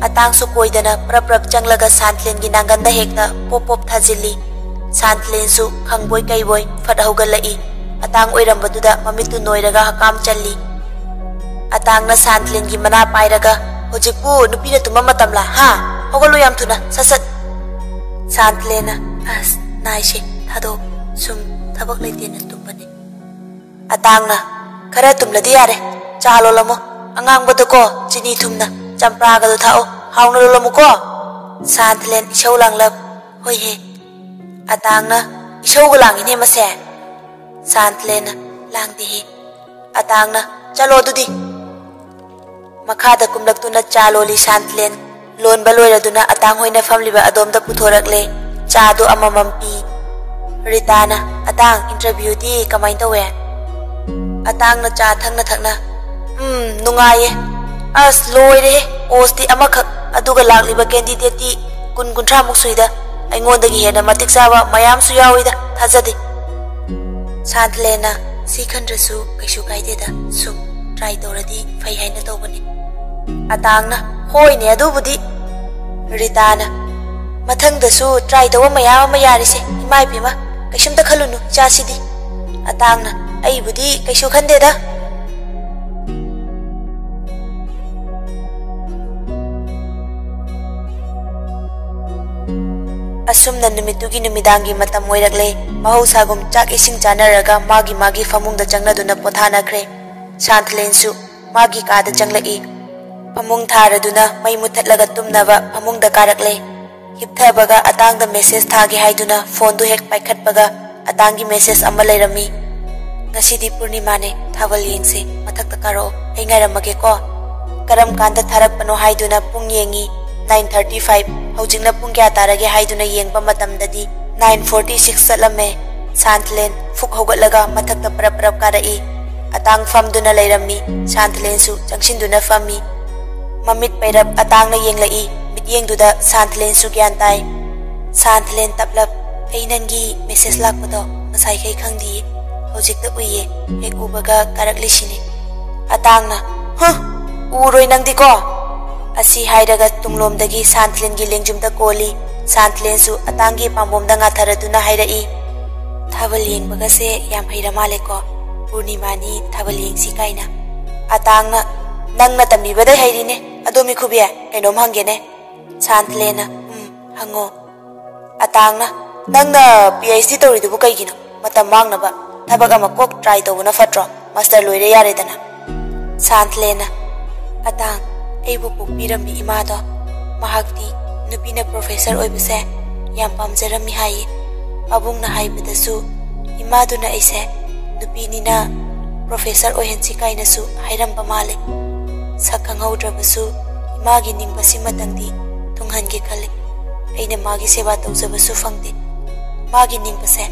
ꯑꯇꯥꯡꯁꯨ ꯀꯣꯏꯗꯅ ꯄ꯭ꯔꯞ ꯄ꯭ꯔꯞ ꯆꯪꯂꯒ ꯁꯥꯟꯊꯂꯦꯟꯒꯤ ꯅꯥꯡꯒꯟꯗ ꯍꯦꯛꯇ ꯄꯣꯞ ꯄꯣꯞ ꯊꯥꯖꯤꯜꯂꯤ꯫ ꯁꯥꯟꯊꯂꯦꯟꯁꯨ ꯈꯪꯕꯣꯏ ꯀꯩꯕꯣꯏ ꯐꯠ ꯍꯧꯒꯠꯂꯛꯏ꯫ ꯑꯇꯥꯡ ꯑꯣꯏꯔꯝꯕꯗꯨꯗ ꯃꯃꯤꯠꯇꯨ ꯅꯣꯏꯔꯒ ꯍꯀꯥꯝ ꯆꯜꯂꯤ꯫ ꯑꯇꯥꯡꯅ ꯁꯥꯟꯊꯂꯦꯟꯒꯤ ꯃꯅꯥ ꯄꯥꯏꯔꯒ, "ꯍꯧꯖꯤꯛꯄꯨ ꯅꯨꯄꯤꯅ ꯇꯨꯝꯕ ꯃꯇꯝꯂꯥ, ꯍꯥ? ꯍꯧꯒꯠꯂꯨ ꯌꯥꯝ ꯊꯨꯅ, ꯁꯠ ꯁꯠ!" ꯁꯥꯟꯊꯂꯦꯟꯅ, "ꯑꯁ, ꯅꯥꯏꯁꯦ, ꯊꯥꯗꯣꯛ, ꯁꯨꯝ ꯊꯕꯛ ꯂꯩꯇꯦꯅ ꯇꯨꯝꯕꯅꯤ꯫" ꯑꯇꯥꯡꯅ, "ꯈꯔ ꯇꯨꯝꯂꯗꯤ ꯌꯥꯔꯦ, ꯆꯥ ꯂꯣꯜꯂꯝꯃꯣ, ꯑꯉꯥꯡꯕꯗꯀꯣ ꯆꯤꯅꯤ ꯊꯨꯝꯅ, ꯆꯝꯄ꯭ꯔꯥꯒꯗꯣ ꯊꯥꯛꯑꯣ, ꯍꯥꯎꯅ ꯂꯣꯜꯂꯝꯃꯨꯀꯣ꯫" ꯁꯥꯟꯊꯂꯦꯟ ꯏꯁꯧ ꯂꯥꯡꯂꯞ, "ꯍꯣꯏꯍꯦ꯫" ꯑꯇꯥꯡꯅ, "ꯏꯁꯧꯒ ꯂꯥꯡꯉꯤꯅꯦ ꯃꯁꯦ?" ꯁꯥꯟꯊꯂꯦꯟꯅ, "ꯂꯥꯡꯗꯦꯍꯦ꯫" ꯑꯇꯥꯡꯅ, "ꯆꯠꯂꯣ ꯑꯗꯨꯗꯤ꯫" ꯃꯈꯥꯗ ꯀꯨꯝꯂꯛꯇꯨꯅ ꯆꯥ ꯂꯣꯜꯂꯤ ꯁꯥꯟꯊꯂꯦꯟ꯫ ꯂꯣꯟꯕ ꯂꯣꯏꯔꯗꯨꯅ ꯑꯇꯥꯡ ꯍꯣꯏꯅ ꯐꯝꯂꯤꯕ ꯑꯗꯣꯝꯗ ꯄꯨꯊꯣꯔꯛꯂꯦ꯫ ꯆꯥꯗꯨ ꯑꯃꯃꯝ ꯄꯤ꯫ ꯔꯤꯇꯥꯅ, "ꯑꯇꯥꯡ, interviewꯗꯤ ꯀꯃꯥꯏ ꯇꯧꯋꯦ?" ꯑꯇꯥꯡꯅ ꯆꯥ ꯊꯛꯅ ꯊꯛꯅ, "ꯎꯝ, ꯅꯨꯡꯉꯥꯏꯌꯦ꯫ ꯑꯁ, ꯂꯣꯏꯔꯦꯍꯦ, post ꯇꯤ ꯑꯃꯈꯛ, ꯑꯗꯨꯒ ꯂꯥꯛꯂꯤꯕ candidate ꯇꯤ ꯀꯨꯟ ꯀꯨꯟꯊ꯭ꯔꯥꯃꯨꯛ ꯁꯨꯏꯗ꯫ ꯑꯩꯉꯣꯟꯗꯒꯤ ꯍꯦꯟꯅ ꯃꯇꯤꯛ ꯆꯥꯕ ꯃꯌꯥꯝꯁꯨ ꯌꯥꯎꯏꯗ, ꯊꯥꯖꯗꯦ꯫" ꯁꯥꯟꯊꯂꯦꯟꯅ, "ꯁꯤ ꯈꯟꯗ꯭ꯔꯁꯨ ꯀꯩꯁꯨ ꯀꯥꯏꯗꯦꯗ, ꯁꯨꯝ ꯇ꯭ꯔꯥꯏ ꯇꯧꯔꯗꯤ ꯐꯩ ꯍꯥꯏꯅ ꯇꯧꯕꯅꯤ꯫ ꯑꯇꯥꯡꯅ, "ꯍꯣꯏꯅꯦ, ꯑꯗꯨꯕꯨꯗꯤ꯫" ꯔꯤꯇꯥꯅ, "ꯃꯊꯪꯗꯁꯨ ꯇ꯭ꯔꯥꯏ ꯇꯧꯕ ꯃꯌꯥꯝ ꯑꯃ ꯌꯥꯔꯤꯁꯦ, ꯏꯃꯥ ꯏꯕꯦꯝꯃ, ꯀꯩꯁꯨꯝꯇ ꯈꯜꯂꯨꯅꯨ ꯏꯆꯥꯁꯤꯗꯤ꯫" ꯑꯇꯥꯡꯅ, "ꯑꯩꯕꯨꯗꯤ ꯀꯩꯁꯨ ꯈꯟꯗꯦꯗ꯫" ꯑꯁꯨꯝꯅ ꯅꯨꯃꯤꯠꯇꯨꯒꯤ ꯅꯨꯃꯤꯗꯥꯡꯒꯤ ꯃꯇꯝ ꯑꯣꯏꯔꯛꯂꯦ꯫ ꯃꯍꯧꯁꯥꯒꯨꯝ ꯆꯥꯛ ꯏꯁꯤꯡ ꯆꯥꯅꯔꯒ ꯃꯥꯒꯤ ꯃꯥꯒꯤ ꯐꯃꯨꯡꯗ ꯆꯪꯅꯗꯨꯅ ꯄꯣꯊꯥꯅꯈ꯭ꯔꯦ꯫ ꯁꯥꯟꯊꯂꯦꯟꯁꯨ ꯃꯥꯒꯤ ꯀꯥꯗ ꯆꯪꯂꯛꯏ꯫ ꯐꯃꯨꯡ ꯊꯥꯔꯗꯨꯅ ꯃꯩ ꯃꯨꯊꯠꯂꯒ ꯇꯨꯝꯅꯕ ꯐꯃꯨꯡꯗ ꯀꯥꯔꯛꯂꯦ꯫ ꯍꯤꯞꯊꯕꯒ ꯑꯇꯥꯡꯗ ꯃꯦꯁꯦꯖ ꯊꯥꯒꯦ ꯍꯥꯏꯗꯨꯅ ꯐꯣꯟꯗꯨ ꯍꯦꯛ ꯄꯥꯏꯈꯠꯄꯒ ꯑꯇꯥꯡꯒꯤ ꯃꯦꯁꯦꯖ ꯑꯃ ꯂꯩꯔꯝꯃꯤ꯫ "ꯉꯁꯤꯗꯤ ꯄꯨꯔꯅꯤꯃꯥꯅꯦ, ꯊꯥꯕꯜ ꯌꯦꯡꯁꯦ, ꯃꯊꯛꯇ ꯀꯥꯔꯛꯑꯣ, ꯑꯩ ꯉꯥꯏꯔꯝꯃꯒꯦꯀꯣ꯫" ꯀꯔꯝ ꯀꯥꯟꯗ ꯊꯥꯔꯛꯄꯅꯣ ꯍꯥꯏꯗꯨꯅ ꯄꯨꯡ ꯌꯦꯡꯉꯤ꯫ Nine thirty five꯫ ꯍꯧꯖꯤꯛꯅ ꯄꯨꯡ ꯀꯌꯥ ꯇꯥꯔꯒꯦ ꯍꯥꯏꯗꯨꯅ ꯌꯦꯡꯕ ꯃꯇꯝꯗꯗꯤ nine forty six ꯆꯠꯂꯝꯃꯦ꯫ ꯁꯥꯟꯊꯂꯦꯟ ꯐꯨꯛ ꯍꯧꯒꯠꯂꯒ ꯃꯊꯛꯇ ꯄꯔꯞ ꯄꯔꯞ ꯀꯥꯔꯛꯏ꯫ ꯑꯇꯥꯡ ꯐꯝꯗꯨꯅ ꯂꯩꯔꯝꯃꯤ꯫ ꯁꯥꯟꯊꯂꯦꯟꯁꯨ ꯆꯪꯁꯤꯟꯗꯨꯅ ꯐꯝꯃꯤ꯫ ꯃꯃꯤꯠ ꯄꯩꯔꯞ ꯑꯇꯥꯡꯅ ꯌꯦꯡꯂꯛꯏ꯫ ꯃꯤꯠꯌꯦꯡꯗꯨꯗ ꯁꯥꯟꯊꯂꯦꯟꯁꯨ ꯒ꯭ꯌꯥꯟ ꯇꯥꯏ꯫ ꯁꯥꯟꯊꯂꯦꯟ ꯇꯞꯂꯞ, "ꯑꯩ ꯅꯪꯒꯤ ꯃꯦꯁꯦꯖ ꯂꯥꯛꯄꯗꯣ ꯉꯁꯥꯏꯈꯩ ꯈꯪꯗꯤꯌꯦ, ꯍꯧꯖꯤꯛꯇ ꯎꯏꯌꯦ, ꯍꯦꯛ ꯎꯕꯒ ꯀꯥꯔꯛꯂꯤꯁꯤꯅꯦ꯫" ꯑꯇꯥꯡꯅ, "ꯍ, ꯎꯔꯣꯏ ꯅꯪꯗꯤꯀꯣ?" ꯑꯁꯤ ꯍꯥꯏꯔꯒ ꯇꯨꯡꯂꯣꯝꯗꯒꯤ ꯁꯥꯟꯊꯂꯦꯟꯒꯤ ꯂꯦꯡꯖꯨꯝꯗ ꯀꯣꯜꯂꯤ꯫ ꯁꯥꯟꯊꯂꯦꯟꯁꯨ ꯑꯇꯥꯡꯒꯤ ꯄꯥꯝꯕꯣꯝꯗ ꯉꯥꯊꯔꯗꯨꯅ ꯍꯥꯏꯔꯛꯏ, "ꯊꯥꯕꯜ ꯌꯦꯡꯕꯒꯁꯦ ꯌꯥꯝ ꯍꯩꯔ ꯃꯥꯜꯂꯦꯀꯣ, ꯄꯨꯔꯅꯤꯃꯥꯅꯤ ꯊꯥꯕꯜ ꯌꯦꯡꯁꯤ ꯀꯥꯏꯅ꯫" ꯑꯇꯥꯡꯅ, "ꯅꯪꯅ ꯇꯝꯕꯤꯕꯗꯩ ꯍꯩꯔꯤꯅꯦ꯫ ꯑꯗꯣ ꯃꯤꯈꯨꯕꯤ, ꯀꯩꯅꯣꯝ ꯍꯪꯒꯦꯅꯦ?" ꯁꯥꯟꯊꯂꯦꯟꯅ, "ꯎꯝ, ꯍꯪꯉꯣ꯫" ꯑꯇꯥꯡꯅ, "ꯅꯪꯅ ꯄꯤ ꯑꯩꯆ ꯗꯤ ꯇꯧꯔꯤꯗꯨꯕꯨ ꯀꯩꯒꯤꯅꯣ? ꯃꯇꯝ ꯃꯥꯡꯅꯕ ꯊꯕꯛ ꯑꯃ ꯀꯣꯛ ꯇ꯭ꯔꯥꯏ ꯇꯧꯕꯅ ꯐꯠꯇ꯭ꯔꯣ? ꯃꯥꯁꯇꯔ ꯂꯣꯏꯔꯦ ꯌꯥꯔꯦꯗꯅ꯫" ꯁꯥꯟꯊꯂꯦꯟꯅ, "ꯑꯇꯥꯡ, ꯑꯩꯕꯨ ꯄꯣꯛꯄꯤꯔꯝꯕꯤ ꯏꯃꯥꯗꯣ, ꯃꯍꯥꯛꯇꯤ ꯅꯨꯄꯤꯅ ꯄ꯭ꯔꯣꯐꯦꯁꯔ ꯑꯣꯏꯕꯁꯦ ꯌꯥꯝ ꯄꯥꯝꯖꯔꯝꯃꯤ ꯍꯥꯏꯌꯦ꯫ ꯄꯥꯕꯨꯡꯅ ꯍꯥꯏꯕꯗꯁꯨ ꯏꯃꯥꯗꯨꯅ ꯑꯩꯁꯦ ꯅꯨꯄꯤꯅꯤꯅ ꯄ꯭ꯔꯣꯐꯦꯁꯔ ꯑꯣꯏꯍꯟꯁꯤ ꯀꯥꯏꯅꯁꯨ ꯍꯥꯏꯔꯝꯕ ꯃꯥꯜꯂꯦ꯫ ꯁꯛ ꯈꯪꯍꯧꯗ꯭ꯔꯕꯁꯨ ꯏꯃꯥꯒꯤ ꯅꯤꯡꯕꯁꯤꯃꯇꯪꯗꯤ ꯊꯨꯡꯍꯟꯒꯦ ꯈꯜꯂꯤ꯫ ꯑꯩꯅ ꯃꯥꯒꯤ ꯁꯦꯕꯥ ꯇꯧꯖꯕꯁꯨ ꯐꯪꯗꯦ꯫ ꯃꯥꯒꯤ ꯅꯤꯡꯕꯁꯦ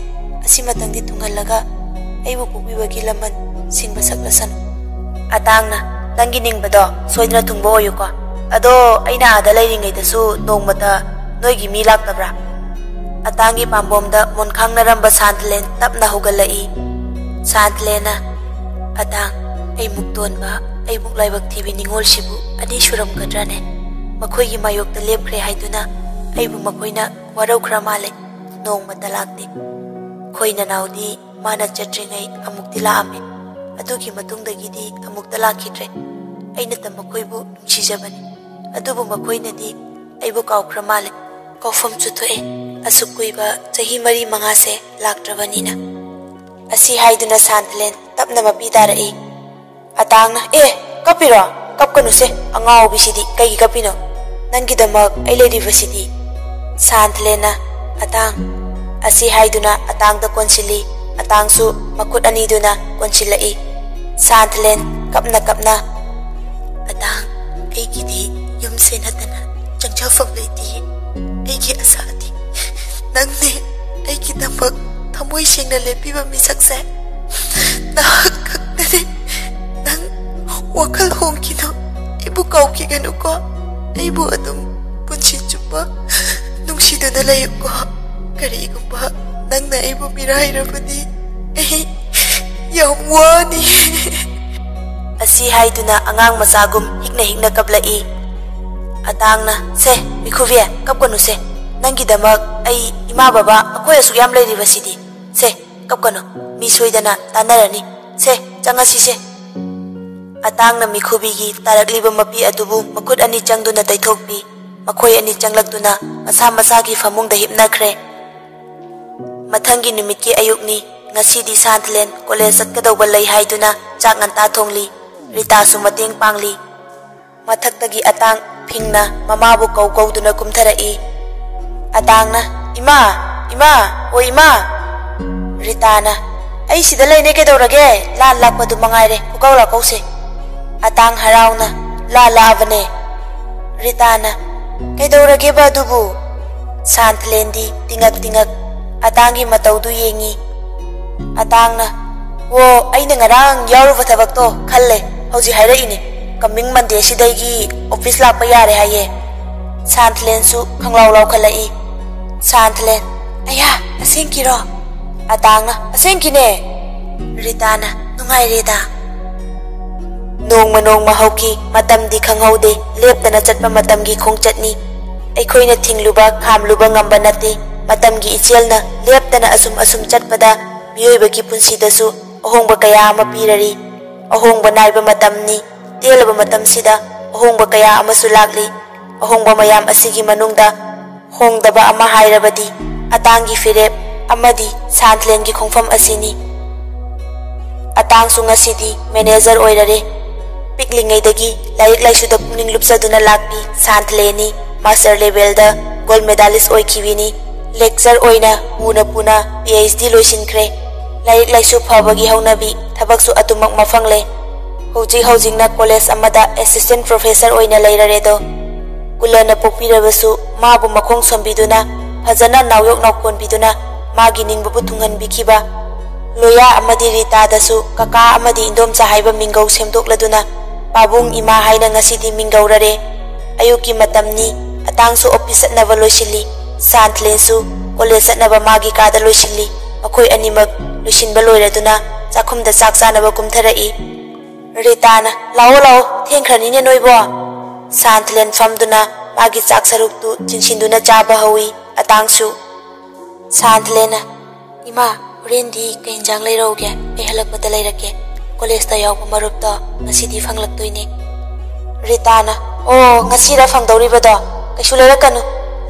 ꯑꯁꯤꯃꯇꯪꯗꯤ ꯊꯨꯡꯍꯜꯂꯒ ꯑꯩꯕꯨ ꯄꯣꯛꯄꯤꯕꯒꯤ ꯂꯃꯟ ꯁꯤꯡꯕ ꯁꯛꯂꯁꯅꯨ꯫" ꯑꯇꯥꯡꯅ, "ꯅꯪꯒꯤ ꯅꯤꯡꯕꯗꯣ ꯁꯣꯏꯗꯅ ꯊꯨꯡꯕ ꯑꯣꯏꯌꯨꯀꯣ꯫ ꯑꯗꯣ ꯑꯩꯅ ꯑꯥꯗ ꯂꯩꯔꯤꯉꯩꯗꯁꯨ ꯅꯣꯡꯃꯇ ꯅꯣꯏꯒꯤ ꯃꯤ ꯂꯥꯛꯇꯕ꯭ꯔꯥ?" ꯑꯇꯥꯡꯒꯤ ꯄꯥꯝꯕꯣꯝꯗ ꯃꯣꯟꯈꯥꯡꯅꯔꯝꯕ ꯁꯥꯟꯊꯂꯦꯟ ꯇꯞꯅ ꯍꯧꯒꯠꯂꯛꯏ꯫ ꯁꯥꯟꯊꯂꯦꯟꯅ, "ꯑꯇꯥꯡ, ꯑꯩꯃꯨꯛ ꯇꯣꯟꯕ, ꯑꯩꯃꯨꯛ ꯂꯥꯏꯕꯛ ꯊꯤꯕꯤ ꯅꯤꯉꯣꯜꯁꯤꯕꯨ ꯑꯅꯤ ꯁꯨꯔꯝꯒꯗ꯭ꯔꯥꯅꯦ? ꯃꯈꯣꯏꯒꯤ ꯃꯥꯌꯣꯛꯇ ꯂꯦꯞꯈ꯭ꯔꯦ ꯍꯥꯏꯗꯨꯅ ꯑꯩꯕꯨ ꯃꯈꯣꯏꯅ ꯋꯥꯔꯧꯈ꯭ꯔ ꯃꯥꯜꯂꯦ꯫ ꯅꯣꯡꯃꯇ ꯂꯥꯛꯇꯦ꯫ ꯈꯣꯏ ꯅꯅꯥꯎꯗꯤ ꯃꯥꯅ ꯆꯠꯇ꯭ꯔꯤꯉꯩ ꯑꯃꯨꯛꯇꯤ ꯂꯥꯛꯑꯝꯃꯦ꯫ ꯑꯗꯨꯒꯤ ꯃꯇꯨꯡꯗꯒꯤꯗꯤ ꯑꯃꯨꯛꯇ ꯂꯥꯛꯈꯤꯗ꯭ꯔꯦ꯫ ꯑꯩꯅꯇ ꯃꯈꯣꯏꯕꯨ ꯅꯨꯡꯁꯤꯖꯕꯅꯤ꯫ ꯑꯗꯨꯕꯨ ꯃꯈꯣꯏꯅꯗꯤ ꯑꯩꯕꯨ ꯀꯥꯎꯈ꯭ꯔ ꯃꯥꯜꯂꯦ꯫ ꯀꯥꯎꯐꯝꯁꯨ ꯊꯣꯛꯑꯦ, ꯑꯁꯨꯛ ꯀꯨꯏꯕ ꯆꯍꯤ ꯃꯔꯤ ꯃꯉꯥꯁꯦ ꯂꯥꯛꯇ꯭ꯔꯕꯅꯤꯅ꯫ ꯑꯁꯤ ꯍꯥꯏꯗꯨꯅ ꯁꯥꯟꯊꯂꯦꯟ ꯇꯞꯅ ꯃꯄꯤ ꯇꯥꯔꯛꯏ꯫ ꯑꯇꯥꯡꯅ, "ꯑꯦ, ꯀꯞꯄꯤꯔꯣ? ꯀꯞꯀꯅꯨꯁꯦ, ꯑꯉꯥꯎꯕꯤꯁꯤꯗꯤ ꯀꯩꯒꯤ ꯀꯞꯄꯤꯅꯣ? ꯅꯪꯒꯤꯗꯃꯛ ꯑꯩ ꯂꯩꯔꯤꯕꯁꯤꯗꯤ꯫" ꯁꯥꯟꯊꯂꯦꯟꯅ, "ꯑꯇꯥꯡ꯫" ꯑꯁꯤ ꯍꯥꯏꯗꯨꯅ ꯑꯇꯥꯡꯗ ꯀꯣꯟꯁꯤꯜꯂꯤ꯫ ꯑꯇꯥꯡꯁꯨ ꯃꯈꯨꯠ ꯑꯅꯤꯗꯨꯅ ꯀꯣꯟꯁꯤꯜꯂꯛꯏ꯫ ꯁꯥꯟꯊꯂꯦꯟ ꯀꯞꯅ ꯀꯞꯅ, "ꯑꯇꯥꯡ, ꯑꯩꯒꯤꯗꯤ ꯌꯨꯝꯁꯦ ꯅꯠꯇꯅ ꯆꯪꯖꯐꯝ ꯂꯩꯇꯤꯌꯦ꯫ ꯑꯩꯒꯤ ꯑꯁꯥꯗꯤ ꯅꯪꯅꯦ, ꯑꯩꯒꯤꯗꯃꯛ ꯊꯃꯣꯏ ꯁꯦꯡꯅ ꯂꯦꯞꯄꯤꯕ ꯃꯤꯁꯛꯁꯦ꯫ ꯅꯍꯥꯛ ꯈꯛꯇꯅꯦ꯫ ꯅꯪ ꯋꯥꯈꯜ ꯍꯣꯡꯈꯤꯅꯨ, ꯑꯩꯕꯨ ꯀꯥꯎꯈꯤꯒꯅꯨꯀꯣ꯫ ꯑꯩꯕꯨ ꯑꯗꯨꯝ ꯄꯨꯟꯁꯤ ꯆꯨꯞꯄ ꯅꯨꯡꯁꯤꯗꯨꯅ ꯂꯩꯌꯨꯀꯣ꯫ ꯀꯔꯤꯒꯨꯝꯕ ꯅꯪꯅ ꯑꯩꯕꯨ ꯃꯤꯔꯥꯏꯔꯕꯗꯤ ꯑꯩ ꯌꯥꯝ ꯋꯥꯅꯤ꯫" ꯑꯁꯤ ꯍꯥꯏꯗꯨꯅ ꯑꯉꯥꯡ ꯃꯆꯥꯒꯨꯝ ꯍꯤꯛꯅ ꯍꯤꯛꯅ ꯀꯞꯂꯛꯏ꯫ ꯑꯇꯥꯡꯅ, "ꯁꯦ, ꯃꯤꯈꯨꯕꯤ, ꯀꯞꯀꯅꯨꯁꯦ꯫ ꯅꯪꯒꯤꯗꯃꯛ ꯑꯩ ꯏꯃꯥ ꯕꯕꯥ ꯑꯩꯈꯣꯏ ꯑꯁꯨꯛ ꯌꯥꯝ ꯂꯩꯔꯤꯕꯁꯤꯗꯤ꯫ ꯁꯦ, ꯀꯞꯀꯅꯨ, ꯃꯤ ꯁꯣꯏꯗꯅ ꯇꯥꯟꯅꯔꯅꯤ꯫ ꯁꯦ, ꯆꯪꯉꯁꯤꯁꯦ꯫" ꯑꯇꯥꯡꯅ ꯃꯤꯈꯨꯕꯤꯒꯤ ꯇꯥꯔꯛꯂꯤꯕ ꯃꯄꯤ ꯑꯗꯨꯕꯨ ꯃꯈꯨꯠ ꯑꯅꯤ ꯆꯪꯗꯨꯅ ꯇꯩꯊꯣꯛꯄꯤ꯫ ꯃꯈꯣꯏ ꯑꯅꯤ ꯆꯪꯂꯛꯇꯨꯅ ꯃꯁꯥ ꯃꯁꯥꯒꯤ ꯐꯃꯨꯡꯗ ꯍꯤꯞꯅꯈ꯭ꯔꯦ꯫ ꯃꯊꯪꯒꯤ ꯅꯨꯃꯤꯠꯀꯤ ꯑꯌꯨꯛꯅꯤ꯫ ꯉꯁꯤꯗꯤ ꯁꯥꯟꯊꯂꯦꯟ ꯀꯣꯂꯦꯖ ꯆꯠꯀꯗꯧꯕ ꯂꯩ ꯍꯥꯏꯗꯨꯅ ꯆꯥꯛ ꯉꯟꯇꯥ ꯊꯣꯡꯂꯤ꯫ ꯔꯤꯇꯥꯁꯨ ꯃꯇꯦꯡ ꯄꯥꯡꯂꯤ꯫ ꯃꯊꯛꯇꯒꯤ ꯑꯇꯥꯡ ꯐꯤꯡꯅ ꯃꯃꯥꯕꯨ ꯀꯧ ꯀꯧꯗꯨꯅ ꯀꯨꯝꯊꯔꯛꯏ꯫ ꯑꯇꯥꯡꯅ, "ꯏꯃꯥ, ꯏꯃꯥ, ꯑꯣ ꯏꯃꯥ!" ꯔꯤꯇꯥꯅ, "ꯑꯩ ꯁꯤꯗ ꯂꯩꯅꯦ, ꯀꯩꯗꯧꯔꯒꯦ? ꯂꯥꯟ ꯂꯥꯛꯄꯗꯨ ꯃꯉꯥꯏꯔꯦ, ꯈꯨꯀꯧ ꯂꯥꯛꯀꯧꯁꯦ꯫" ꯑꯇꯥꯡ ꯍꯔꯥꯎꯅ, "ꯂꯥꯟ ꯂꯥꯛꯑꯕꯅꯦ꯫" ꯔꯤꯇꯥꯅ, "ꯀꯩꯗꯧꯔꯒꯦꯕ ꯑꯗꯨꯕꯨ?" ꯁꯥꯟꯊꯂꯦꯟꯗꯤ ꯇꯤꯉꯛ ꯇꯤꯉꯛ ꯑꯇꯥꯡꯒꯤ ꯃꯇꯧꯗꯨ ꯌꯦꯡꯉꯤ꯫ ꯑꯇꯥꯡꯅ, "ꯑꯣ, ꯑꯩꯅ ꯉꯔꯥꯡ ꯌꯥꯎꯔꯨꯕ ꯊꯕꯛꯇꯣ ꯈꯜꯂꯦ, ꯍꯧꯖꯤꯛ ꯍꯥꯏꯔꯛꯏꯅꯦ꯫ ꯀꯃꯤꯡ ꯃꯟꯗꯦꯁꯤꯗꯒꯤ ꯑꯣꯐꯤꯁ ꯂꯥꯛꯄ ꯌꯥꯔꯦ ꯍꯥꯏꯌꯦ꯫" ꯁꯥꯟꯊꯂꯦꯟꯁꯨ ꯈꯪꯂꯥꯎ ꯂꯥꯎꯈꯠꯂꯛꯏ꯫ ꯁꯥꯟꯊꯂꯦꯟ, "ꯑꯌꯥ, ꯑꯁꯦꯡꯀꯤꯔꯣ?" ꯑꯇꯥꯡꯅ, "ꯑꯁꯦꯡꯀꯤꯅꯦ꯫" ꯔꯤꯇꯥꯅ, "ꯅꯨꯡꯉꯥꯏꯔꯦꯗ꯫" ꯅꯣꯡꯃ ꯅꯣꯡꯃ ꯍꯧꯈꯤ, ꯃꯇꯝꯗꯤ ꯈꯪꯍꯧꯗꯦ꯫ ꯂꯦꯞꯇꯅ ꯆꯠꯄ ꯃꯇꯝꯒꯤ ꯈꯣꯡꯆꯠꯅꯤ꯫ ꯑꯩꯈꯣꯏꯅ ꯊꯤꯡꯂꯨꯕ, ꯈꯥꯝꯂꯨꯕ ꯉꯝꯕ ꯅꯠꯇꯦ꯫ ꯃꯇꯝꯒꯤ ꯏꯆꯦꯜꯅ ꯂꯦꯞꯇꯅ ꯑꯁꯨꯝ ꯑꯁꯨꯝ ꯆꯠꯄꯗ ꯃꯤꯑꯣꯏꯕꯒꯤ ꯄꯨꯟꯁꯤꯗꯁꯨ ꯑꯍꯣꯡꯕ ꯀꯌꯥ ꯑꯃ ꯄꯤꯔꯔꯤ꯫ ꯑꯍꯣꯡꯕ ꯅꯥꯏꯕ ꯃꯇꯝꯅꯤ꯫ ꯇꯦꯜꯂꯕ ꯃꯇꯝꯁꯤꯗ ꯑꯍꯣꯡꯕ ꯀꯌꯥ ꯑꯃꯁꯨ ꯂꯥꯛꯂꯤ꯫ ꯑꯍꯣꯡꯕ ꯃꯌꯥꯝ ꯑꯁꯤꯒꯤ ꯃꯅꯨꯡꯗ ꯍꯣꯡꯗꯕ ꯑꯃ ꯍꯥꯏꯔꯕꯗꯤ ꯑꯇꯥꯡꯒꯤ ꯐꯤꯔꯦꯞ ꯑꯃꯗꯤ ꯁꯥꯟꯊꯂꯦꯟꯒꯤ ꯈꯣꯡꯐꯝ ꯑꯁꯤꯅꯤ꯫ ꯑꯇꯥꯡꯁꯨ ꯉꯁꯤꯗꯤ ꯃꯦꯅꯦꯖꯔ ꯑꯣꯏꯔꯔꯦ꯫ ꯄꯤꯛꯂꯤꯉꯩꯗꯒꯤ ꯂꯥꯏꯔꯤꯛ ꯂꯥꯏꯁꯨꯗ ꯄꯨꯛꯅꯤꯡ ꯂꯨꯞꯆꯗꯨꯅ ꯂꯥꯛꯄꯤ ꯁꯥꯟꯊꯂꯦꯟꯅꯤ ꯃꯥꯁꯇꯔ ꯂꯦꯚꯦꯜꯗ ꯒꯣꯜꯗ ꯃꯦꯗꯥꯂꯤꯁ ꯑꯣꯏꯈꯤꯕꯤꯅꯤ꯫ ꯂꯦꯛꯆꯔ ꯑꯣꯏꯅ ꯄꯨꯅ ꯄꯨꯅ ꯄꯤ ꯑꯩꯆ ꯗꯤ ꯂꯣꯏꯁꯤꯟꯈ꯭ꯔꯦ꯫ ꯂꯥꯏꯔꯤꯛ ꯂꯥꯏꯁꯨ ꯐꯕꯒꯤ ꯍꯧꯅꯕꯤ ꯊꯕꯛꯁꯨ ꯑꯗꯨꯃꯛ ꯃꯐꯪꯂꯦ꯫ ꯍꯧꯖꯤꯛ ꯍꯧꯖꯤꯛꯅ ꯀꯣꯂꯦꯖ ꯑꯃꯗ ꯑꯦꯁꯤꯁꯇꯦꯟ ꯄ꯭ꯔꯣꯐꯦꯁꯔ ꯑꯣꯏꯅ ꯂꯩꯔꯔꯦꯗꯣ꯫ ꯀꯨꯂꯅ ꯄꯣꯛꯄꯤꯔꯕꯁꯨ ꯃꯥꯕꯨ ꯃꯈꯣꯡ ꯁꯣꯝꯕꯤꯗꯨꯅ ꯐꯖꯅ ꯅꯥꯎꯌꯣꯛ ꯅꯥꯎꯀꯣꯟꯕꯤꯗꯨꯅ ꯃꯥꯒꯤ ꯅꯤꯡꯕꯕꯨ ꯊꯨꯡꯍꯟꯕꯤꯈꯤꯕ ꯂꯣꯌꯥ ꯑꯃꯗꯤ ꯔꯤꯇꯥꯗꯁꯨ ꯀꯀꯥ ꯑꯃꯗꯤ ꯏꯟꯗꯣꯝꯆꯥ ꯍꯥꯏꯕ ꯃꯤꯡꯒꯧ ꯁꯦꯝꯗꯣꯛꯂꯗꯨꯅ ꯄꯥꯕꯨꯡ ꯏꯃꯥ ꯍꯥꯏꯅ ꯉꯁꯤꯗꯤ ꯃꯤꯡꯒꯧꯔꯔꯦ꯫ ꯑꯌꯨꯛꯀꯤ ꯃꯇꯝꯅꯤ꯫ ꯑꯇꯥꯡꯁꯨ ꯑꯣꯐꯤꯁ ꯆꯠꯅꯕ ꯂꯣꯏꯁꯤꯜꯂꯤ꯫ ꯁꯥꯟꯊꯂꯦꯟꯁꯨ ꯀꯣꯂꯦꯖ ꯆꯠꯅꯕ ꯃꯥꯒꯤ ꯀꯥꯗ ꯂꯣꯏꯁꯤꯜꯂꯤ꯫ ꯃꯈꯣꯏ ꯑꯅꯤꯃꯛ ꯂꯣꯏꯁꯤꯟꯕ ꯂꯣꯏꯔꯗꯨꯅ ꯆꯥꯛꯈꯨꯝꯗ ꯆꯥꯛ ꯆꯥꯅꯕ ꯀꯨꯝꯊꯔꯛꯏ꯫ ꯔꯤꯇꯥꯅ, "ꯂꯥꯛꯑꯣ, ꯂꯥꯛꯑꯣ, ꯊꯦꯡꯈ꯭ꯔꯅꯤꯅꯦ ꯅꯣꯏꯕꯣ?" ꯁꯥꯟꯊꯂꯦꯟ ꯐꯝꯗꯨꯅ ꯃꯥꯒꯤ ꯆꯥꯛ ꯁꯔꯨꯛꯇꯨ ꯆꯤꯟꯁꯤꯟꯗꯨꯅ ꯆꯥꯕ ꯍꯧꯏ꯫ ꯑꯇꯥꯡꯁꯨ꯫ ꯁꯥꯟꯊꯂꯦꯟꯅ, "ꯏꯃꯥ, ꯍꯣꯔꯦꯟꯗꯤ ꯀꯩ ꯏꯟꯖꯥꯡ ꯂꯩꯔꯛꯎꯒꯦ? ꯑꯩ ꯍꯜꯂꯛꯄꯗ ꯂꯩꯔꯛꯀꯦ꯫ ꯀꯣꯂꯦꯖꯇ ꯌꯥꯎꯕ ꯃꯔꯨꯞꯇꯣ ꯉꯁꯤꯗꯤ ꯐꯪꯂꯛꯇꯣꯏꯅꯦ꯫" ꯔꯤꯇꯥꯅ, "ꯑꯣ, ꯉꯁꯤꯔ ꯐꯪꯗꯧꯔꯤꯕꯗꯣ? ꯀꯩꯁꯨ ꯂꯩꯔꯛꯀꯅꯨ꯫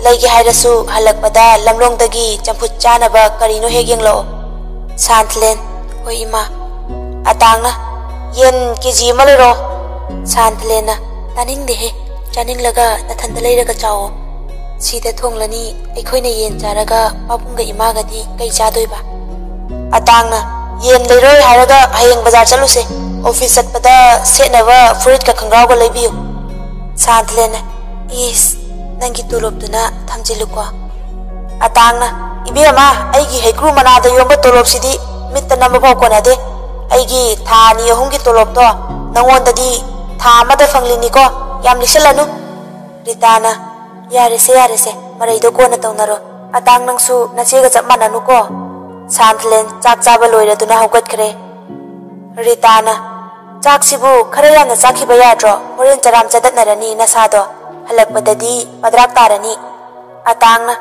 ꯂꯩꯒꯦ ꯍꯥꯏꯔꯁꯨ ꯍꯜꯂꯛꯄꯗ ꯂꯝꯂꯣꯡꯗꯒꯤ ꯆꯝꯐꯨꯠ ꯆꯥꯅꯕ ꯀꯔꯤꯅꯣ ꯍꯦꯛ ꯌꯦꯡꯂꯛꯑꯣ꯫" ꯁꯥꯟꯊꯂꯦꯟ, "ꯍꯣꯏ ꯏꯃꯥ꯫" ꯑꯇꯥꯡꯅ, "ꯌꯦꯟ ꯀꯦ ꯖꯤ ꯑꯃ ꯂꯩꯔꯣ꯫" ꯁꯥꯟꯊꯂꯦꯟꯅ, "ꯇꯥꯅꯤꯡꯗꯦꯍꯦ, ꯆꯥꯅꯤꯡꯂꯒ ꯅꯊꯟꯇ ꯂꯩꯔꯒ ꯆꯥꯎꯑꯣ꯫ ꯁꯤꯗ ꯊꯣꯡꯂꯅꯤ, ꯑꯩꯈꯣꯏꯅ ꯌꯦꯟ ꯆꯥꯔꯒ ꯄꯥꯕꯨꯡꯒ ꯏꯃꯥꯒꯗꯤ ꯀꯩ ꯆꯥꯗꯣꯏꯕ?" ꯑꯇꯥꯡꯅ, "ꯌꯦꯟ ꯂꯩꯔꯣꯏ ꯍꯥꯏꯔꯒ ꯍꯌꯦꯡ ꯕꯖꯥꯔ ꯆꯠꯂꯨꯁꯦ, ꯑꯣꯐꯤꯁ ꯆꯠꯄꯗ ꯁꯦꯠꯅꯕ ꯐꯨꯔꯤꯠꯀ ꯈꯪꯒ꯭ꯔꯥꯎꯒ ꯂꯩꯕꯤꯌꯨ꯫" ꯁꯥꯟꯊꯂꯦꯟꯅ, "ꯏꯁ, ꯅꯪꯒꯤ ꯇꯣꯂꯣꯞꯇꯨꯅ ꯊꯝꯖꯤꯜꯂꯨꯀꯣ꯫" ꯑꯇꯥꯡꯅ, "ꯏꯕꯦꯝꯃ, ꯑꯩꯒꯤ ꯍꯩꯀ꯭ꯔꯨ ꯃꯅꯥꯗ ꯌꯣꯝꯕ ꯇꯣꯂꯣꯞꯁꯤꯗꯤ ꯃꯤꯠꯇ ꯅꯝꯕ ꯐꯥꯎ ꯀꯣꯟꯅꯗꯦ꯫ ꯑꯩꯒꯤ ꯊꯥ ꯑꯅꯤ ꯑꯍꯨꯝꯒꯤ ꯇꯣꯂꯣꯞꯇꯣ ꯅꯪꯉꯣꯟꯗꯗꯤ ꯊꯥ ꯑꯃꯗ ꯐꯪꯂꯤꯅꯤꯀꯣ, ꯌꯥꯝ ꯂꯤꯛꯁꯜꯂꯅꯨ꯫" ꯔꯤꯇꯥꯅ, "ꯌꯥꯔꯦꯁꯦ, ꯌꯥꯔꯦꯁꯦ, ꯃꯔꯩꯗꯣ ꯀꯣꯟꯅ ꯇꯧꯅꯔꯣ꯫ ꯑꯇꯥꯡ, ꯅꯪꯁꯨ ꯅꯆꯦꯒ ꯆꯞ ꯃꯥꯟꯅꯅꯨꯀꯣ꯫" ꯁꯥꯟꯊꯂꯦꯟ ꯆꯥꯛ ꯆꯥꯕ ꯂꯣꯏꯔꯗꯨꯅ ꯍꯧꯒꯠꯈ꯭ꯔꯦ꯫ ꯔꯤꯇꯥꯅ, ꯆꯥꯛꯁꯤꯕꯨ ꯈꯔ ꯌꯥꯝꯅ ꯆꯥꯈꯤꯕ ꯌꯥꯗ꯭ꯔꯣ? ꯍꯣꯔꯦꯟ ꯆꯔꯥꯝ ꯆꯗꯠꯅꯔꯅꯤ ꯅꯁꯥꯗꯣ꯫ ꯍꯜꯂꯛꯄꯗꯗꯤ ꯄꯗ꯭ꯔꯥꯛ ꯇꯥꯔꯅꯤ꯫ ꯑꯇꯥꯡꯅ,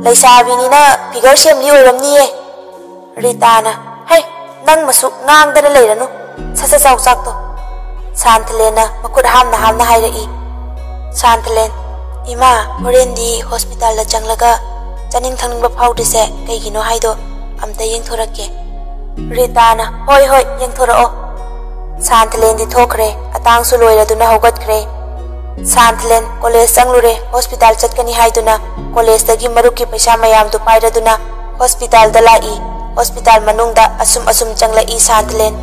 "ꯂꯩꯁꯥꯕꯤꯅꯤꯅ figure ꯁꯦꯝꯂꯤ ꯑꯣꯏꯔꯝꯅꯤꯌꯦ"꯫ ꯔꯤꯇꯥꯅ, "ꯍꯩ, ꯅꯪ ꯃꯁꯨ ꯉꯥꯡꯗꯅ ꯂꯩꯔꯅꯨ꯫ ꯁꯠ ꯁꯠ ꯆꯥꯎ ꯆꯥꯛꯇꯣ"꯫ ꯁꯥꯟꯊꯂꯦꯟꯅ ꯃꯈꯨꯠ ꯍꯥꯝꯅ ꯍꯥꯝꯅ ꯍꯥꯏꯔꯛꯏ꯫ ꯁꯥꯟꯊꯂꯦꯟ, "ꯏꯃꯥ, ꯍꯣꯔꯦꯟꯗꯤ ꯍꯣꯁꯄꯤꯇꯥꯜꯗ ꯆꯪꯂꯒ ꯆꯥꯅꯤꯡ ꯊꯛꯅꯤꯡꯕ ꯐꯥꯎꯗ꯭ꯔꯤꯁꯦ ꯀꯩꯒꯤꯅꯣ ꯍꯥꯏꯗꯣ ꯑꯝꯇ ꯌꯦꯡꯊꯣꯔꯛꯀꯦ"꯫ ꯔꯤꯇꯥꯅ, "ꯍꯣꯏ, ꯍꯣꯏ, ꯌꯦꯡꯊꯣꯔꯛꯑꯣ"꯫ ꯁꯥꯟꯊꯂꯦꯟꯗꯤ ꯊꯣꯛꯈ꯭ꯔꯦ꯫ ꯑꯇꯥꯡꯁꯨ ꯂꯣꯏꯔꯗꯨꯅ ꯍꯧꯒꯠꯈ꯭ꯔꯦ꯫ ꯁꯥꯟꯊꯂꯦꯟ ꯀꯣꯂꯦꯖ ꯆꯪꯂꯨꯔꯦ꯫ ꯍꯣꯁꯄꯤꯇꯥꯜ ꯆꯠꯀꯅꯤ ꯍꯥꯏꯗꯨꯅ ꯀꯣꯂꯦꯖꯇꯒꯤ ꯃꯔꯨꯞꯀꯤ ꯄꯩꯁꯥ ꯃꯌꯥꯝꯗꯨ ꯄꯥꯏꯔꯗꯨꯅ ꯍꯣꯁꯄꯤꯇꯥꯜꯗ ꯂꯥꯛꯏ꯫ ꯍꯣꯁꯄꯤꯇꯥꯜ ꯃꯅꯨꯡꯗ ꯑꯁꯨꯝ ꯑꯁꯨꯝ ꯆꯪꯂꯛꯏ ꯁꯥꯟꯊꯂꯦꯟ꯫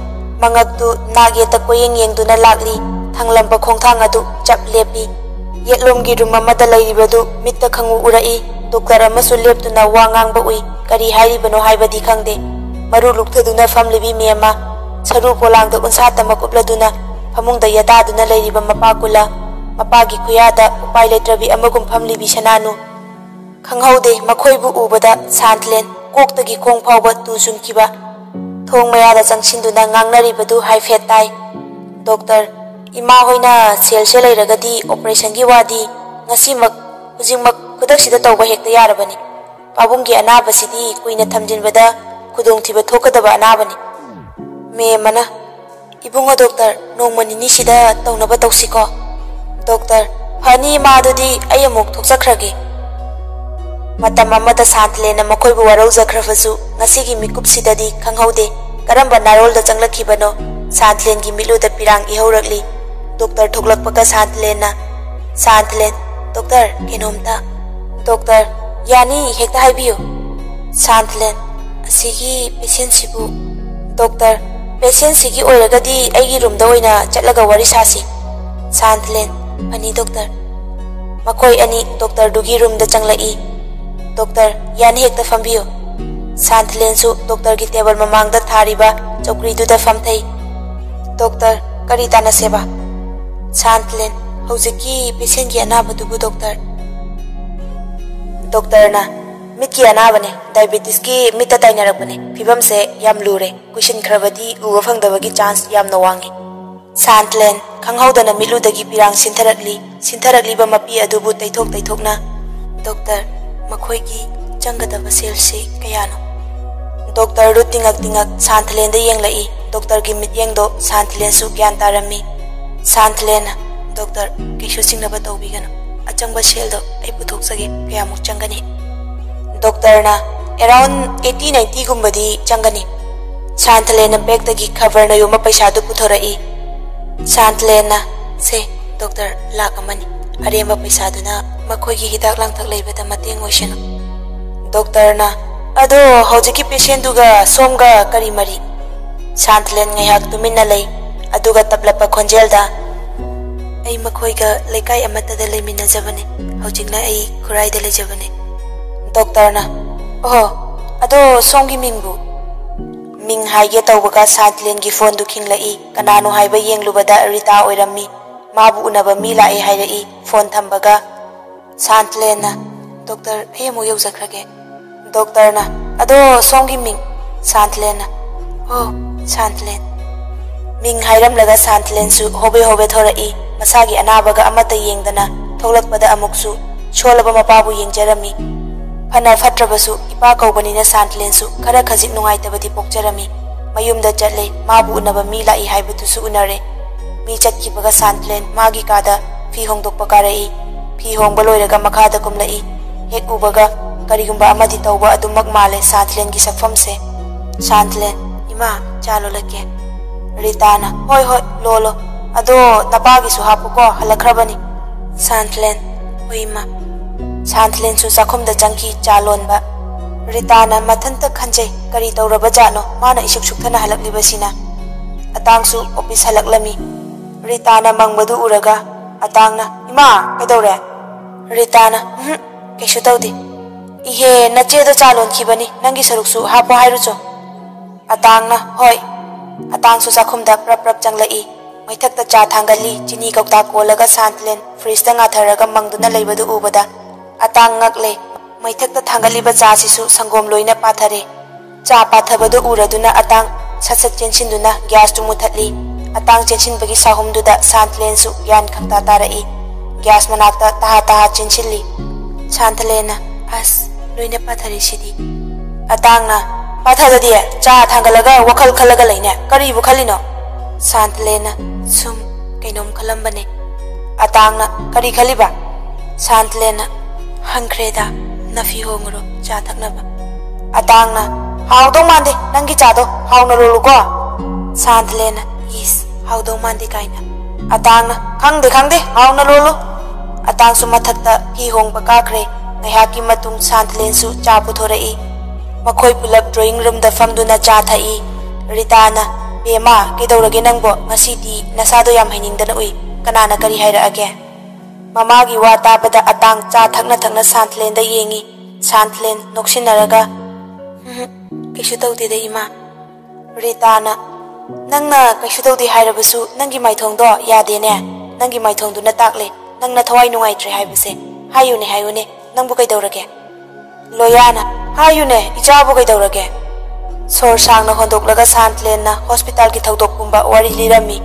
ꯃꯉꯛꯇꯨ ꯅꯥꯛ ꯌꯦꯠꯇ ꯀꯣꯏꯌꯦꯡ ꯌꯦꯡꯗꯨꯅ ꯂꯥꯛꯂꯤ꯫ ꯊꯪꯂꯝꯕ ꯈꯣꯡꯊꯥꯡ ꯑꯗꯨ ꯆꯞ ꯂꯦꯞꯄꯤ꯫ ꯌꯦꯠꯂꯣꯝꯒꯤ ꯔꯨꯝ ꯑꯃꯗ ꯂꯩꯔꯤꯕꯗꯨ ꯃꯤꯠꯇ ꯈꯪꯎ ꯎꯔꯛꯏ꯫ ꯗꯣꯛꯇꯔ ꯑꯃꯁꯨ ꯂꯦꯞꯇꯨꯅ ꯋꯥ ꯉꯥꯡꯕ ꯎꯏ꯫ ꯀꯔꯤ ꯍꯥꯏꯔꯤꯕꯅꯣ ꯍꯥꯏꯕꯗꯤ ꯈꯪꯗꯦ꯫ ꯃꯔꯨ ꯂꯨꯛꯊꯗꯨꯅ ꯐꯝꯂꯤꯕꯤ ꯃꯦꯝꯃ ꯁꯔꯨ ꯄꯣꯂꯥꯡꯗ ꯎꯟꯁꯥ ꯇꯝꯃ ꯀꯨꯞꯂꯗꯨꯅ ꯐꯃꯨꯡꯗ ꯌꯥꯇꯥꯗꯨꯅ ꯂꯩꯔꯤꯕ ꯃꯄꯥ ꯀꯨꯂ, ꯃꯄꯥꯒꯤ ꯈꯨꯌꯥꯗ ꯎꯄꯥꯏ ꯂꯩꯇ꯭ꯔꯕꯤ ꯑꯃꯒꯨꯝ ꯐꯝꯂꯤꯕꯤ ꯁꯅꯥꯅꯨ꯫ ꯈꯪꯍꯧꯗꯦ ꯃꯈꯣꯏꯕꯨ ꯎꯕꯗ ꯁꯥꯟꯊꯂꯦꯟ ꯀꯣꯛꯇꯒꯤ ꯈꯣꯡ ꯐꯥꯎꯕ ꯇꯨ ꯆꯨꯡꯈꯤꯕ꯫ ꯊꯣꯡ ꯃꯌꯥꯗ ꯆꯪꯁꯤꯟꯗꯨꯅ ꯉꯥꯡꯅꯔꯤꯕꯗꯨ ꯍꯥꯏꯐꯦꯠ ꯇꯥꯏ꯫ "ꯗꯣꯛꯇꯔ, ꯏꯃꯥ ꯍꯣꯏꯅ ꯁꯦꯜꯁꯦ ꯂꯩꯔꯒꯗꯤ ꯑꯣꯄꯔꯦꯁꯟꯒꯤ ꯋꯥꯗꯤ ꯉꯁꯤꯃꯛ, ꯍꯧꯖꯤꯛꯃꯛ, ꯈꯨꯗꯛꯁꯤꯗ ꯇꯧꯕ ꯍꯦꯛꯇ ꯌꯥꯔꯕꯅꯤ꯫ ꯄꯥꯕꯨꯡꯒꯤ ꯑꯅꯥꯕꯁꯤꯗꯤ ꯀꯨꯏꯅ ꯊꯝꯖꯤꯟꯕꯗ ꯈꯨꯗꯣꯡꯊꯤꯕ ꯊꯣꯛꯀꯗꯕ ꯑꯅꯥꯕꯅꯤ"꯫ ꯃꯦꯝ ꯑꯃꯅ, "ꯏꯕꯨꯡꯉꯣ ꯗꯣꯛꯇꯔ, ꯅꯣꯡꯃ ꯅꯤꯅꯤꯁꯤꯗ ꯇꯧꯅꯕ ꯇꯧꯁꯤꯀꯣ"꯫ "ꯗꯣꯛꯇꯔ, ꯐꯅꯤ ꯏꯃꯥ, ꯑꯗꯨꯗꯤ ꯑꯩ ꯑꯃꯨꯛ ꯊꯣꯛꯆꯈ꯭ꯔꯒꯦ"꯫ ꯃꯇꯝ ꯑꯃꯗ ꯁꯥꯟꯊꯂꯦꯟꯅ ꯃꯈꯣꯏꯕꯨ ꯋꯥꯔꯧꯖꯈ꯭ꯔꯕꯁꯨ ꯉꯁꯤꯒꯤ ꯃꯤꯀꯨꯞꯁꯤꯗꯗꯤ ꯈꯪꯍꯧꯗꯦ ꯀꯔꯝꯕ ꯅꯥꯔꯣꯜꯗ ꯆꯪꯂꯛꯈꯤꯕꯅꯣ꯫ ꯁꯥꯟꯊꯂꯦꯟꯒꯤ ꯃꯤꯠꯂꯨꯗ ꯄꯤꯔꯥꯡ ꯏꯍꯧꯔꯛꯂꯤ꯫ ꯗꯣꯛꯇꯔ ꯊꯣꯛꯂꯛꯄꯒ ꯁꯥꯟꯊꯂꯦꯟꯅ, "ꯁꯥꯟꯊꯂꯦꯟ, ꯗꯣꯛꯇꯔ, ꯀꯩꯅꯣꯝꯇ"꯫ "ꯗꯣꯛꯇꯔ, ꯌꯥꯅꯤ, ꯍꯦꯛꯇ ꯍꯥꯏꯕꯤꯌꯨ"꯫ ꯁꯥꯟꯊꯂꯦꯟ, "ꯑꯁꯤꯒꯤ ꯄꯦꯁꯦꯟꯁꯤꯕꯨ"꯫ ꯗꯣꯛꯇꯔ, "ꯄꯦꯁꯦꯟꯁꯤꯒꯤ ꯑꯣꯏꯔꯒꯗꯤ ꯑꯩꯒꯤ ꯔꯨꯝꯗ ꯑꯣꯏꯅ ꯆꯠꯂꯒ ꯋꯥꯔꯤ ꯁꯥꯁꯤ"꯫ ꯁꯥꯟꯊꯂꯦꯟ, "ꯐꯅꯤ ꯗꯣꯛꯇꯔ"꯫ ꯃꯈꯣꯏ ꯑꯅꯤ ꯗꯣꯛꯇꯔꯗꯨꯒꯤ ꯔꯨꯝꯗ ꯆꯪꯂꯛꯏ꯫ "ꯗꯣꯛꯇꯔ, ꯌꯥꯅꯤ, ꯍꯦꯛꯇ ꯐꯝꯕꯤꯌꯨ"꯫ ꯁꯥꯟꯊꯂꯦꯟꯁꯨ ꯗꯣꯛꯇꯔꯒꯤ ꯇꯦꯕꯜ ꯃꯃꯥꯡꯗ ꯊꯥꯔꯤꯕ ꯆꯧꯀ꯭ꯔꯤꯗꯨꯗ ꯐꯝꯊꯩ꯫ "ꯗꯣꯛꯇꯔ, ꯀꯔꯤ ꯇꯥꯟꯅꯁꯦꯕ?" ꯁꯥꯟꯊꯂꯦꯟ, "ꯍꯧꯖꯤꯛꯀꯤ ꯄꯦꯁꯦꯟꯒꯤ ꯑꯅꯥꯕꯗꯨꯕꯨ ꯗꯣꯛꯇꯔ"꯫ ꯗꯣꯛꯇꯔꯅ, "ꯃꯤꯠꯀꯤ ꯑꯅꯥꯕꯅꯦ, ꯗꯥꯏꯕꯦꯇꯤꯁꯀꯤ ꯃꯤꯠꯇ ꯇꯥꯏꯅꯔꯛꯄꯅꯦ꯫ ꯐꯤꯕꯝꯁꯦ ꯌꯥꯝ ꯂꯨꯔꯦ꯫ ꯀꯨꯏꯁꯤꯟꯈ꯭ꯔꯕꯗꯤ ꯎꯕ ꯐꯪꯗꯕꯒꯤ ꯆꯥꯟꯁ ꯌꯥꯝꯅ ꯋꯥꯡꯉꯤ"꯫ ꯁꯥꯟꯊꯂꯦꯟ ꯈꯪꯍꯧꯗꯅ ꯃꯤꯠꯂꯨꯗꯒꯤ ꯄꯤꯔꯥꯡ ꯁꯤꯟꯊꯔꯛꯂꯤ꯫ ꯁꯤꯟꯊꯔꯛꯂꯤꯕ ꯃꯄꯤ ꯑꯗꯨꯕꯨ ꯇꯩꯊꯣꯛ ꯇꯩꯊꯣꯛꯅ, "ꯗꯣꯛꯇꯔ, ꯃꯈꯣꯏꯒꯤ ꯆꯪꯒꯗꯕ ꯁꯦꯜꯁꯤ ꯀꯌꯥꯅꯣ?" ꯗꯣꯛꯇꯔꯗꯨ ꯇꯤꯡꯉꯛ ꯇꯤꯡꯉꯛ ꯁꯥꯟꯊꯂꯦꯟꯗ ꯌꯦꯡꯂꯛꯏ꯫ ꯗꯣꯛꯇꯔꯒꯤ ꯃꯤꯠꯌꯦꯡꯗꯣ ꯁꯥꯟꯊꯂꯦꯟꯁꯨ ꯒ꯭ꯌꯥꯟ ꯇꯥꯔꯝꯃꯤ꯫ ꯁꯥꯟꯊꯂꯦꯟꯅ, "ꯗꯣꯛꯇꯔ, ꯀꯩꯁꯨ ꯆꯤꯡꯅꯕ ꯇꯧꯕꯤꯒꯅꯨ꯫ ꯑꯆꯪꯕ ꯁꯦꯜꯗꯣ ꯑꯩ ꯄꯨꯊꯣꯛꯆꯒꯦ꯫ ꯀꯌꯥꯃꯨꯛ ꯆꯪꯒꯅꯤ?" ꯗꯣꯛꯇꯔꯅ, "ꯑꯦꯔꯥꯎꯟ ꯑꯩꯠꯇꯤ ꯅꯥꯏꯟꯇꯤꯒꯨꯝꯕꯗꯤ ꯆꯪꯒꯅꯤ꯫" ꯁꯥꯟꯊꯂꯦꯟꯅ ꯕꯦꯒꯇꯒꯤ ꯈꯕꯔꯅ ꯌꯣꯝꯕ ꯄꯩꯁꯥꯗꯨ ꯄꯨꯊꯣꯔꯛꯏ꯫ ꯁꯥꯟꯊꯂꯦꯟꯅ, "ꯁꯦ, ꯗꯣꯛꯇꯔ, ꯂꯥꯛ ꯑꯃꯅꯤ꯫ ꯑꯔꯦꯝꯕ ꯄꯩꯁꯥꯗꯨꯅ ꯃꯈꯣꯏꯒꯤ ꯍꯤꯗꯥꯛ ꯂꯥꯡꯊꯛ ꯂꯩꯕꯗ ꯃꯇꯦꯡ ꯑꯣꯏꯁꯅꯨ꯫" ꯗꯣꯛꯇꯔꯅ, "ꯑꯗꯣ ꯍꯧꯖꯤꯛꯀꯤ ꯄꯦꯁꯦꯟꯗꯨꯒ ꯁꯣꯝꯒ ꯀꯔꯤ ꯃꯔꯤ?" ꯁꯥꯟꯊꯂꯦꯟ ꯉꯥꯏꯍꯥꯛ ꯇꯨꯃꯤꯟꯅ ꯂꯩ, ꯑꯗꯨꯒ ꯇꯞꯂꯞꯄ ꯈꯣꯟꯖꯦꯜꯗ, "ꯑꯩ ꯃꯈꯣꯏꯒ ꯂꯩꯀꯥꯏ ꯑꯃꯠꯇꯗ ꯂꯩꯃꯤꯟꯅꯖꯕꯅꯤ꯫ ꯍꯧꯖꯤꯛꯅ ꯑꯩ ꯈꯨꯔꯥꯏꯗ ꯂꯩꯖꯕꯅꯤ꯫" ꯗꯣꯛꯇꯔꯅ, "ꯑꯣꯍꯣ, ꯑꯗꯣ ꯁꯣꯝꯒꯤ ꯃꯤꯡꯕꯨ?" ꯃꯤꯡ ꯍꯥꯏꯒꯦ ꯇꯧꯕꯒ ꯁꯥꯟꯊꯂꯦꯟꯒꯤ ꯐꯣꯟꯗꯨ ꯈꯤꯡꯂꯛꯏ꯫ ꯀꯅꯥꯅꯣ ꯍꯥꯏꯕ ꯌꯦꯡꯂꯨꯕꯗ ꯔꯤꯇꯥ ꯑꯣꯏꯔꯝꯃꯤ꯫ ꯃꯥꯕꯨ ꯎꯅꯕ ꯃꯤ ꯂꯥꯛꯑꯦ ꯍꯥꯏꯔꯛꯏ ꯐꯣꯟ ꯊꯝꯕꯒ꯫ ꯁꯥꯟꯊꯂꯦꯟꯅ, "ꯗꯣꯛꯇꯔ, ꯑꯩ ꯑꯃꯨꯛ ꯌꯧꯖꯈ꯭ꯔꯒꯦ꯫" ꯗꯣꯛꯇꯔꯅ, "ꯑꯗꯣ ꯁꯣꯝꯒꯤ ꯃꯤꯡ?" ꯁꯥꯟꯊꯂꯦꯟꯅ, "ꯑꯣ, ꯁꯥꯟꯊꯂꯦꯟ꯫" ꯃꯤꯡ ꯍꯥꯏꯔꯝꯂꯒ ꯁꯥꯟꯊꯂꯦꯟꯁꯨ ꯍꯣꯕꯦ ꯍꯣꯕꯦ ꯊꯣꯔꯛꯏ꯫ ꯃꯁꯥꯒꯤ ꯑꯅꯥꯕꯒ ꯑꯃꯠꯇ ꯌꯦꯡꯗꯅ ꯊꯣꯛꯂꯛꯄꯗ ꯑꯃꯨꯛꯁꯨ ꯁꯣꯜꯂꯕ ꯃꯄꯥꯕꯨ ꯌꯦꯡꯖꯔꯝꯃꯤ꯫ ꯐꯅ ꯐꯠꯇ꯭ꯔꯕꯁꯨ ꯏꯄꯥ ꯀꯧꯕꯅꯤꯅ ꯁꯥꯟꯊꯂꯦꯟꯁꯨ ꯈꯔ ꯈꯖꯤꯛ ꯅꯨꯡꯉꯥꯏꯇꯕꯗꯤ ꯄꯣꯛꯆꯔꯝꯃꯤ꯫ ꯃꯌꯨꯝꯗ ꯆꯠꯂꯦ, ꯃꯥꯕꯨ ꯎꯅꯕ ꯃꯤ ꯂꯥꯛꯏ ꯍꯥꯏꯕꯗꯨꯁꯨ ꯎꯅꯔꯦ꯫ ꯃꯤ ꯆꯠꯈꯤꯕꯒ ꯁꯥꯟꯊꯂꯦꯟ ꯃꯥꯒꯤ ꯀꯥꯗ ꯐꯤ ꯍꯣꯡꯗꯣꯛꯄ ꯀꯥꯔꯛꯏ꯫ ꯐꯤ ꯍꯣꯡꯕ ꯂꯣꯏꯔꯒ ꯃꯈꯥꯗ ꯀꯨꯝꯂꯛꯏ꯫ ꯍꯦꯛ ꯎꯕꯒ ꯀꯔꯤꯒꯨꯝꯕ ꯑꯃꯗꯤ ꯇꯧꯕ ꯑꯗꯨꯃꯛ ꯃꯥꯜꯂꯦ ꯁꯥꯟꯊꯂꯦꯟꯒꯤ ꯁꯛꯐꯝꯁꯦ꯫ ꯁꯥꯟꯊꯂꯦꯟ, "ꯏꯃꯥ, ꯆꯥ ꯂꯣꯜꯂꯛꯀꯦ꯫" ꯔꯤꯇꯥꯅ, "ꯍꯣꯏ, ꯍꯣꯏ, ꯂꯣꯜꯂꯣ꯫ ꯑꯗꯣ ꯅꯄꯥꯒꯤꯁꯨ ꯍꯥꯞꯄꯨꯀꯣ, ꯍꯜꯂꯛꯈ꯭ꯔꯕꯅꯤ꯫" ꯁꯥꯟꯊꯂꯦꯟ, "ꯍꯣꯏ, ꯏꯃꯥ꯫" ꯁꯥꯟꯊꯂꯦꯟꯁꯨ ꯆꯥꯛꯈꯨꯝꯗ ꯆꯪꯈꯤ ꯆꯥ ꯂꯣꯟꯕ꯫ ꯔꯤꯇꯥꯅ ꯃꯊꯟꯇ ꯈꯟꯖꯩ, ꯀꯔꯤ ꯇꯧꯔꯕ ꯖꯥꯠꯅꯣ ꯃꯥꯅ ꯏꯁꯨꯛ ꯁꯨꯛꯊꯅ ꯍꯜꯂꯛꯂꯤꯕꯁꯤꯅ? ꯑꯇꯥꯡꯁꯨ ꯑꯣꯐꯤꯁ ꯍꯜꯂꯛꯂꯝꯃꯤ꯫ ꯔꯤꯇꯥꯅ ꯃꯪꯕꯗꯨ ꯎꯔꯒ ꯑꯇꯥꯡꯅ, "ꯏꯃꯥ, ꯀꯩꯗꯧꯔꯦ?" ꯔꯤꯇꯥꯅ, "ꯎꯝꯍꯨꯝ, ꯀꯩꯁꯨ ꯇꯧꯗꯦ꯫ ꯏꯍꯦ, ꯅꯆꯦꯗꯣ ꯆꯥ ꯂꯣꯟꯈꯤꯕꯅꯤ, ꯅꯪꯒꯤ ꯁꯔꯨꯛꯁꯨ ꯍꯥꯞꯄꯣ ꯍꯥꯏꯔꯨꯆꯣ꯫" ꯑꯇꯥꯡꯅ, "ꯍꯣꯏ꯫" ꯑꯇꯥꯡꯁꯨ ꯆꯥꯛꯈꯨꯝꯗ ꯄ꯭ꯔꯞ ꯄ꯭ꯔꯞ ꯆꯪꯂꯛꯏ꯫ ꯃꯩꯊꯛꯇ ꯆꯥ ꯊꯥꯡꯒꯠꯂꯤ꯫ ꯆꯤꯅꯤ ꯀꯧꯇꯥ ꯀꯣꯜꯂꯒ ꯁꯥꯟꯊꯂꯦꯟ ꯐ꯭ꯔꯤꯖꯇ ꯉꯥꯊꯔꯒ ꯃꯪꯗꯨꯅ ꯂꯩꯕꯗꯨ ꯎꯕꯗ ꯑꯇꯥꯡ ꯉꯛꯂꯦ꯫ ꯃꯩꯊꯛꯇ ꯊꯥꯡꯒꯠꯂꯤꯕ ꯆꯥꯁꯤꯁꯨ ꯁꯪꯒꯣꯝ ꯂꯣꯏꯅ ꯄꯥꯊꯔꯦ꯫ ꯆꯥ ꯄꯥꯊꯕꯗꯨ ꯎꯔꯗꯨꯅ ꯑꯇꯥꯡ ꯁꯠ ꯁꯠ ꯆꯦꯟꯁꯤꯟꯗꯨꯅ ꯒ꯭ꯌꯥꯁꯇꯨ ꯃꯨꯊꯠꯂꯤ꯫ ꯑꯇꯥꯡ ꯆꯦꯟꯁꯤꯟꯕꯒꯤ ꯁꯥꯍꯨꯝꯗꯨꯗ ꯁꯥꯟꯊꯂꯦꯟꯁꯨ ꯒ꯭ꯌꯥꯟ ꯈꯪꯇꯥ ꯇꯥꯔꯛꯏ꯫ ꯒ꯭ꯌꯥꯁ ꯃꯅꯥꯛꯇ ꯇꯍꯥ ꯇꯍꯥ ꯆꯦꯟꯁꯤꯜꯂꯤ꯫ ꯁꯥꯟꯊꯂꯦꯟꯅ, "ꯑꯁ, ꯂꯣꯏꯅ ꯄꯥꯊꯔꯤꯁꯤꯗꯤ"꯫ ꯑꯇꯥꯡꯅ, "ꯄꯥꯊꯗꯗꯤ ꯆꯥ ꯊꯥꯡꯒꯠꯂꯒ ꯋꯥꯈꯜ ꯈꯜꯂꯒ ꯂꯩꯅꯦ꯫ ꯀꯔꯤꯕꯨ ꯈꯜꯂꯤꯅꯣ?" ꯁꯥꯟꯊꯂꯦꯟꯅ, "ꯁꯨꯝ ꯀꯩꯅꯣꯝ ꯈꯜꯂꯝꯕꯅꯦ"꯫ ꯑꯇꯥꯡꯅ, "ꯀꯔꯤ ꯈꯜꯂꯤꯕ?" ꯁꯥꯟꯊꯂꯦꯟꯅ, "ꯍꯟꯈ꯭ꯔꯦꯗ, ꯅꯐꯤ ꯍꯣꯡꯉꯨꯔꯣ ꯆꯥ ꯊꯛꯅꯕ"꯫ ꯑꯇꯥꯡꯅ, "ꯍꯥꯎꯗꯧ ꯃꯥꯟꯗꯦ ꯅꯪꯒꯤ ꯆꯥꯗꯣ, ꯍꯥꯎꯅ ꯂꯣꯜꯂꯨꯀꯣ"꯫ ꯁꯥꯟꯊꯂꯦꯟꯅ, "ꯏꯁ, ꯍꯥꯎꯗꯧ ꯃꯥꯟꯗꯦ" ꯀꯥꯏꯅ꯫ ꯑꯇꯥꯡꯅ, "ꯈꯪꯗꯦ ꯈꯪꯗꯦ, ꯍꯥꯎꯅ ꯂꯣꯜꯂꯨ"꯫ ꯑꯇꯥꯡꯁꯨ ꯃꯊꯛꯇ ꯐꯤ ꯍꯣꯡꯕ ꯀꯥꯈ꯭ꯔꯦ꯫ ꯉꯥꯏꯍꯥꯛꯀꯤ ꯃꯇꯨꯡ ꯁꯥꯟꯊꯂꯦꯟꯁꯨ ꯆꯥ ꯄꯨꯊꯣꯔꯛꯏ꯫ ꯃꯈꯣꯏ ꯄꯨꯂꯞ ꯗ꯭ꯔꯣꯌꯤꯡ ꯔꯨꯝꯗ ꯐꯝꯗꯨꯅ ꯆꯥ ꯊꯛꯏ꯫ ꯔꯤꯇꯥꯅ, "ꯕꯦꯝꯃ, ꯀꯩꯗꯧꯔꯒꯦ ꯅꯪꯕꯣ? ꯉꯁꯤꯗꯤ ꯅꯁꯥꯗꯣ ꯌꯥꯝ ꯍꯩꯅꯤꯡꯗꯅ ꯎꯏ꯫ ꯀꯅꯥꯅ ꯀꯔꯤ ꯍꯥꯏꯔꯛꯑꯒꯦ?" ꯃꯃꯥꯒꯤ ꯋꯥ ꯇꯥꯕꯗ ꯑꯇꯥꯡ ꯆꯥ ꯊꯛꯅ ꯊꯛꯅ ꯁꯥꯟꯊꯂꯦꯟꯗ ꯌꯦꯡꯉꯤ꯫ ꯁꯥꯟꯊꯂꯦꯟ ꯅꯣꯛꯁꯤꯟꯅꯔꯒ, "ꯎꯝ, ꯀꯩꯁꯨ ꯇꯧꯗꯦꯗ, ꯏꯃꯥ"꯫ ꯔꯤꯇꯥꯅ, "ꯅꯪꯅ ꯀꯩꯁꯨ ꯇꯧꯗꯦ ꯍꯥꯏꯔꯕꯁꯨ ꯅꯪꯒꯤ ꯃꯥꯏꯊꯣꯡꯗꯣ ꯌꯥꯗꯦꯅꯦ꯫ ꯅꯪꯒꯤ ꯃꯥꯏꯊꯣꯡꯗꯨꯅ ꯇꯥꯛꯂꯦ ꯅꯪꯅ ꯊꯋꯥꯏ ꯅꯨꯡꯉꯥꯏꯇ꯭ꯔꯦ ꯍꯥꯏꯕꯁꯦ꯫ ꯍꯥꯏꯌꯨꯅꯦ, ꯍꯥꯏꯌꯨꯅꯦ, ꯅꯪꯕꯨ ꯀꯩꯗꯧꯔꯒꯦ?" ꯂꯣꯌꯥꯅ, "ꯍꯥꯏꯌꯨꯅꯦ, ꯏꯆꯥꯕꯨ ꯀꯩꯗꯧꯔꯒꯦ?" ꯁꯣꯔ ꯁꯥꯡꯅ ꯍꯣꯟꯗꯣꯛꯂꯒ ꯁꯥꯟꯊꯂꯦꯟꯅ ꯍꯣꯁꯄꯤꯇꯥꯜꯒꯤ ꯊꯧꯗꯣꯛ ꯄꯨꯝꯕ ꯋꯥꯔꯤ ꯂꯤꯔꯝꯃꯤ꯫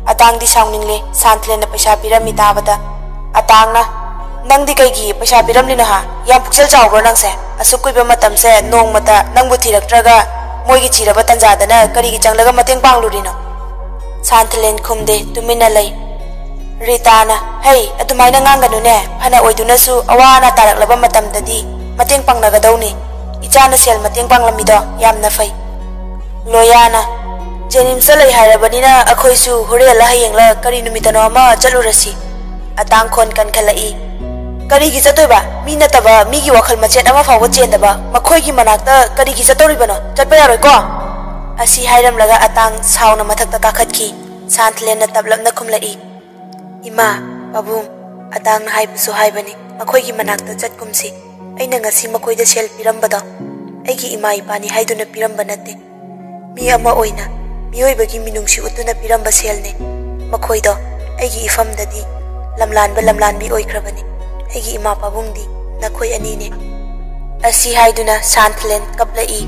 ꯑꯇꯥꯡꯗꯤ ꯁꯥꯎꯅꯤꯡꯂꯦ, ꯁꯥꯟꯊꯂꯦꯟꯅ ꯄꯩꯁꯥ ꯄꯤꯔꯝꯃꯤ ꯇꯥꯕꯗ꯫ ꯑꯇꯥꯡꯅ, "ꯅꯪꯗꯤ ꯀꯩꯒꯤ ꯄꯩꯁꯥ ꯄꯤꯔꯝꯂꯤꯅꯣ ꯍꯥ? ꯌꯥꯝ ꯄꯨꯛꯆꯦꯜ ꯆꯥꯎꯕ꯭ꯔꯣ ꯅꯪꯁꯦ? ꯑꯁꯨꯛ ꯀꯨꯏꯕ ꯃꯇꯝꯁꯦ ꯅꯣꯡꯃꯇ ꯅꯪꯕꯨ ꯊꯤꯔꯛꯇ꯭ꯔꯒ ꯃꯣꯏꯒꯤ ꯊꯤꯔꯕ ꯇꯟꯖꯥꯗꯅ ꯀꯔꯤꯒꯤ ꯆꯪꯂꯒ ꯃꯇꯦꯡ ꯄꯥꯡꯂꯨꯔꯤꯅꯣ?" ꯁꯥꯟꯊꯂꯦꯟ ꯈꯨꯝꯗꯦ, ꯇꯨꯃꯤꯟꯅ ꯂꯩ꯫ ꯔꯤꯇꯥꯅ, "ꯍꯩ, ꯑꯗꯨꯃꯥꯏꯅ ꯉꯥꯡꯒꯅꯨꯅꯦ꯫ ꯐꯅ ꯑꯣꯏꯗꯨꯅꯁꯨ ꯑꯋꯥ ꯑꯅꯥ ꯇꯥꯔꯛꯂꯕ ꯃꯇꯝꯗꯗꯤ ꯃꯇꯦꯡ ꯄꯥꯡꯅꯒꯗꯧꯅꯤ꯫ ꯏꯆꯥꯅ ꯁꯦꯜ ꯃꯇꯦꯡ ꯄꯥꯡꯂꯝꯃꯤꯗꯣ ꯌꯥꯝꯅ ꯐꯩ"꯫ ꯂꯣꯌꯥꯅ, "ꯖꯦꯅꯤꯝꯁꯇ ꯂꯩ ꯍꯥꯏꯔꯕꯅꯤꯅ ꯑꯩꯈꯣꯏꯁꯨ ꯍꯣꯔꯦꯟꯂ ꯍꯌꯦꯡꯂ ꯀꯔꯤ ꯅꯨꯃꯤꯠꯇꯅꯣ ꯑꯃ ꯆꯠꯂꯨꯔꯁꯤ"꯫ ꯑꯇꯥꯡ ꯈꯣꯟ ꯀꯟꯈꯠꯂꯛꯏ꯫ "ꯀꯔꯤꯒꯤ ꯆꯠꯇꯣꯏꯕ? ꯃꯤ ꯅꯠꯇꯕ, ꯃꯤꯒꯤ ꯋꯥꯈꯜ ꯃꯆꯦꯠ ꯑꯃ ꯐꯥꯎꯕ ꯆꯦꯟꯗꯕ ꯃꯈꯣꯏꯒꯤ ꯃꯅꯥꯛꯇ ꯀꯔꯤꯒꯤ ꯆꯠꯇꯧꯔꯤꯕꯅꯣ? ꯆꯠꯄ ꯌꯥꯔꯣꯏꯀꯣ"꯫ ꯑꯁꯤ ꯍꯥꯏꯔꯝꯂꯒ ꯑꯇꯥꯡ ꯁꯥꯎꯅ ꯃꯊꯛꯇ ꯀꯥꯈꯠꯈꯤ꯫ ꯁꯥꯟꯊꯂꯦꯟꯅ ꯇꯞꯂꯞꯅ ꯈꯨꯝꯂꯛꯏ, "ꯏꯃꯥ, ꯄꯥꯕꯨꯡ, ꯑꯇꯥꯡꯅ ꯍꯥꯏꯕꯁꯨ ꯍꯥꯏꯕꯅꯤ, ꯃꯈꯣꯏꯒꯤ ꯃꯅꯥꯛꯇ ꯆꯠꯀꯨꯝꯁꯤ꯫ ꯑꯩꯅ ꯉꯁꯤ ꯃꯈꯣꯏꯗ ꯁꯦꯜ ꯄꯤꯔꯝꯕꯗꯣ ꯑꯩꯒꯤ ꯏꯃꯥ ꯏꯄꯥꯅꯤ ꯍꯥꯏꯗꯨꯅ ꯄꯤꯔꯝꯕ ꯅꯠꯇꯦ꯫ ꯃꯤ ꯑꯃ ꯑꯣꯏꯅ ꯃꯤꯑꯣꯏꯕꯒꯤ ꯃꯤꯅꯨꯡꯁꯤ ꯎꯠꯇꯨꯅ ꯄꯤꯔꯝꯕ ꯁꯦꯜꯅꯤ꯫ ꯃꯈꯣꯏꯗꯣ ꯑꯩꯒꯤ ꯏꯐꯝꯗꯗꯤ ꯂꯝꯂꯥꯟꯕ ꯂꯝꯂꯥꯟꯕꯤ ꯑꯣꯏꯈ꯭ꯔꯕꯅꯤ꯫ ꯑꯩꯒꯤ ꯏꯃꯥ ꯄꯥꯕꯨꯡꯗꯤ ꯅꯈꯣꯏ ꯑꯅꯤꯅꯤ"꯫ ꯑꯁꯤ ꯍꯥꯏꯗꯨꯅ ꯁꯥꯟꯊꯂꯦꯟ ꯀꯞꯂꯛꯏ꯫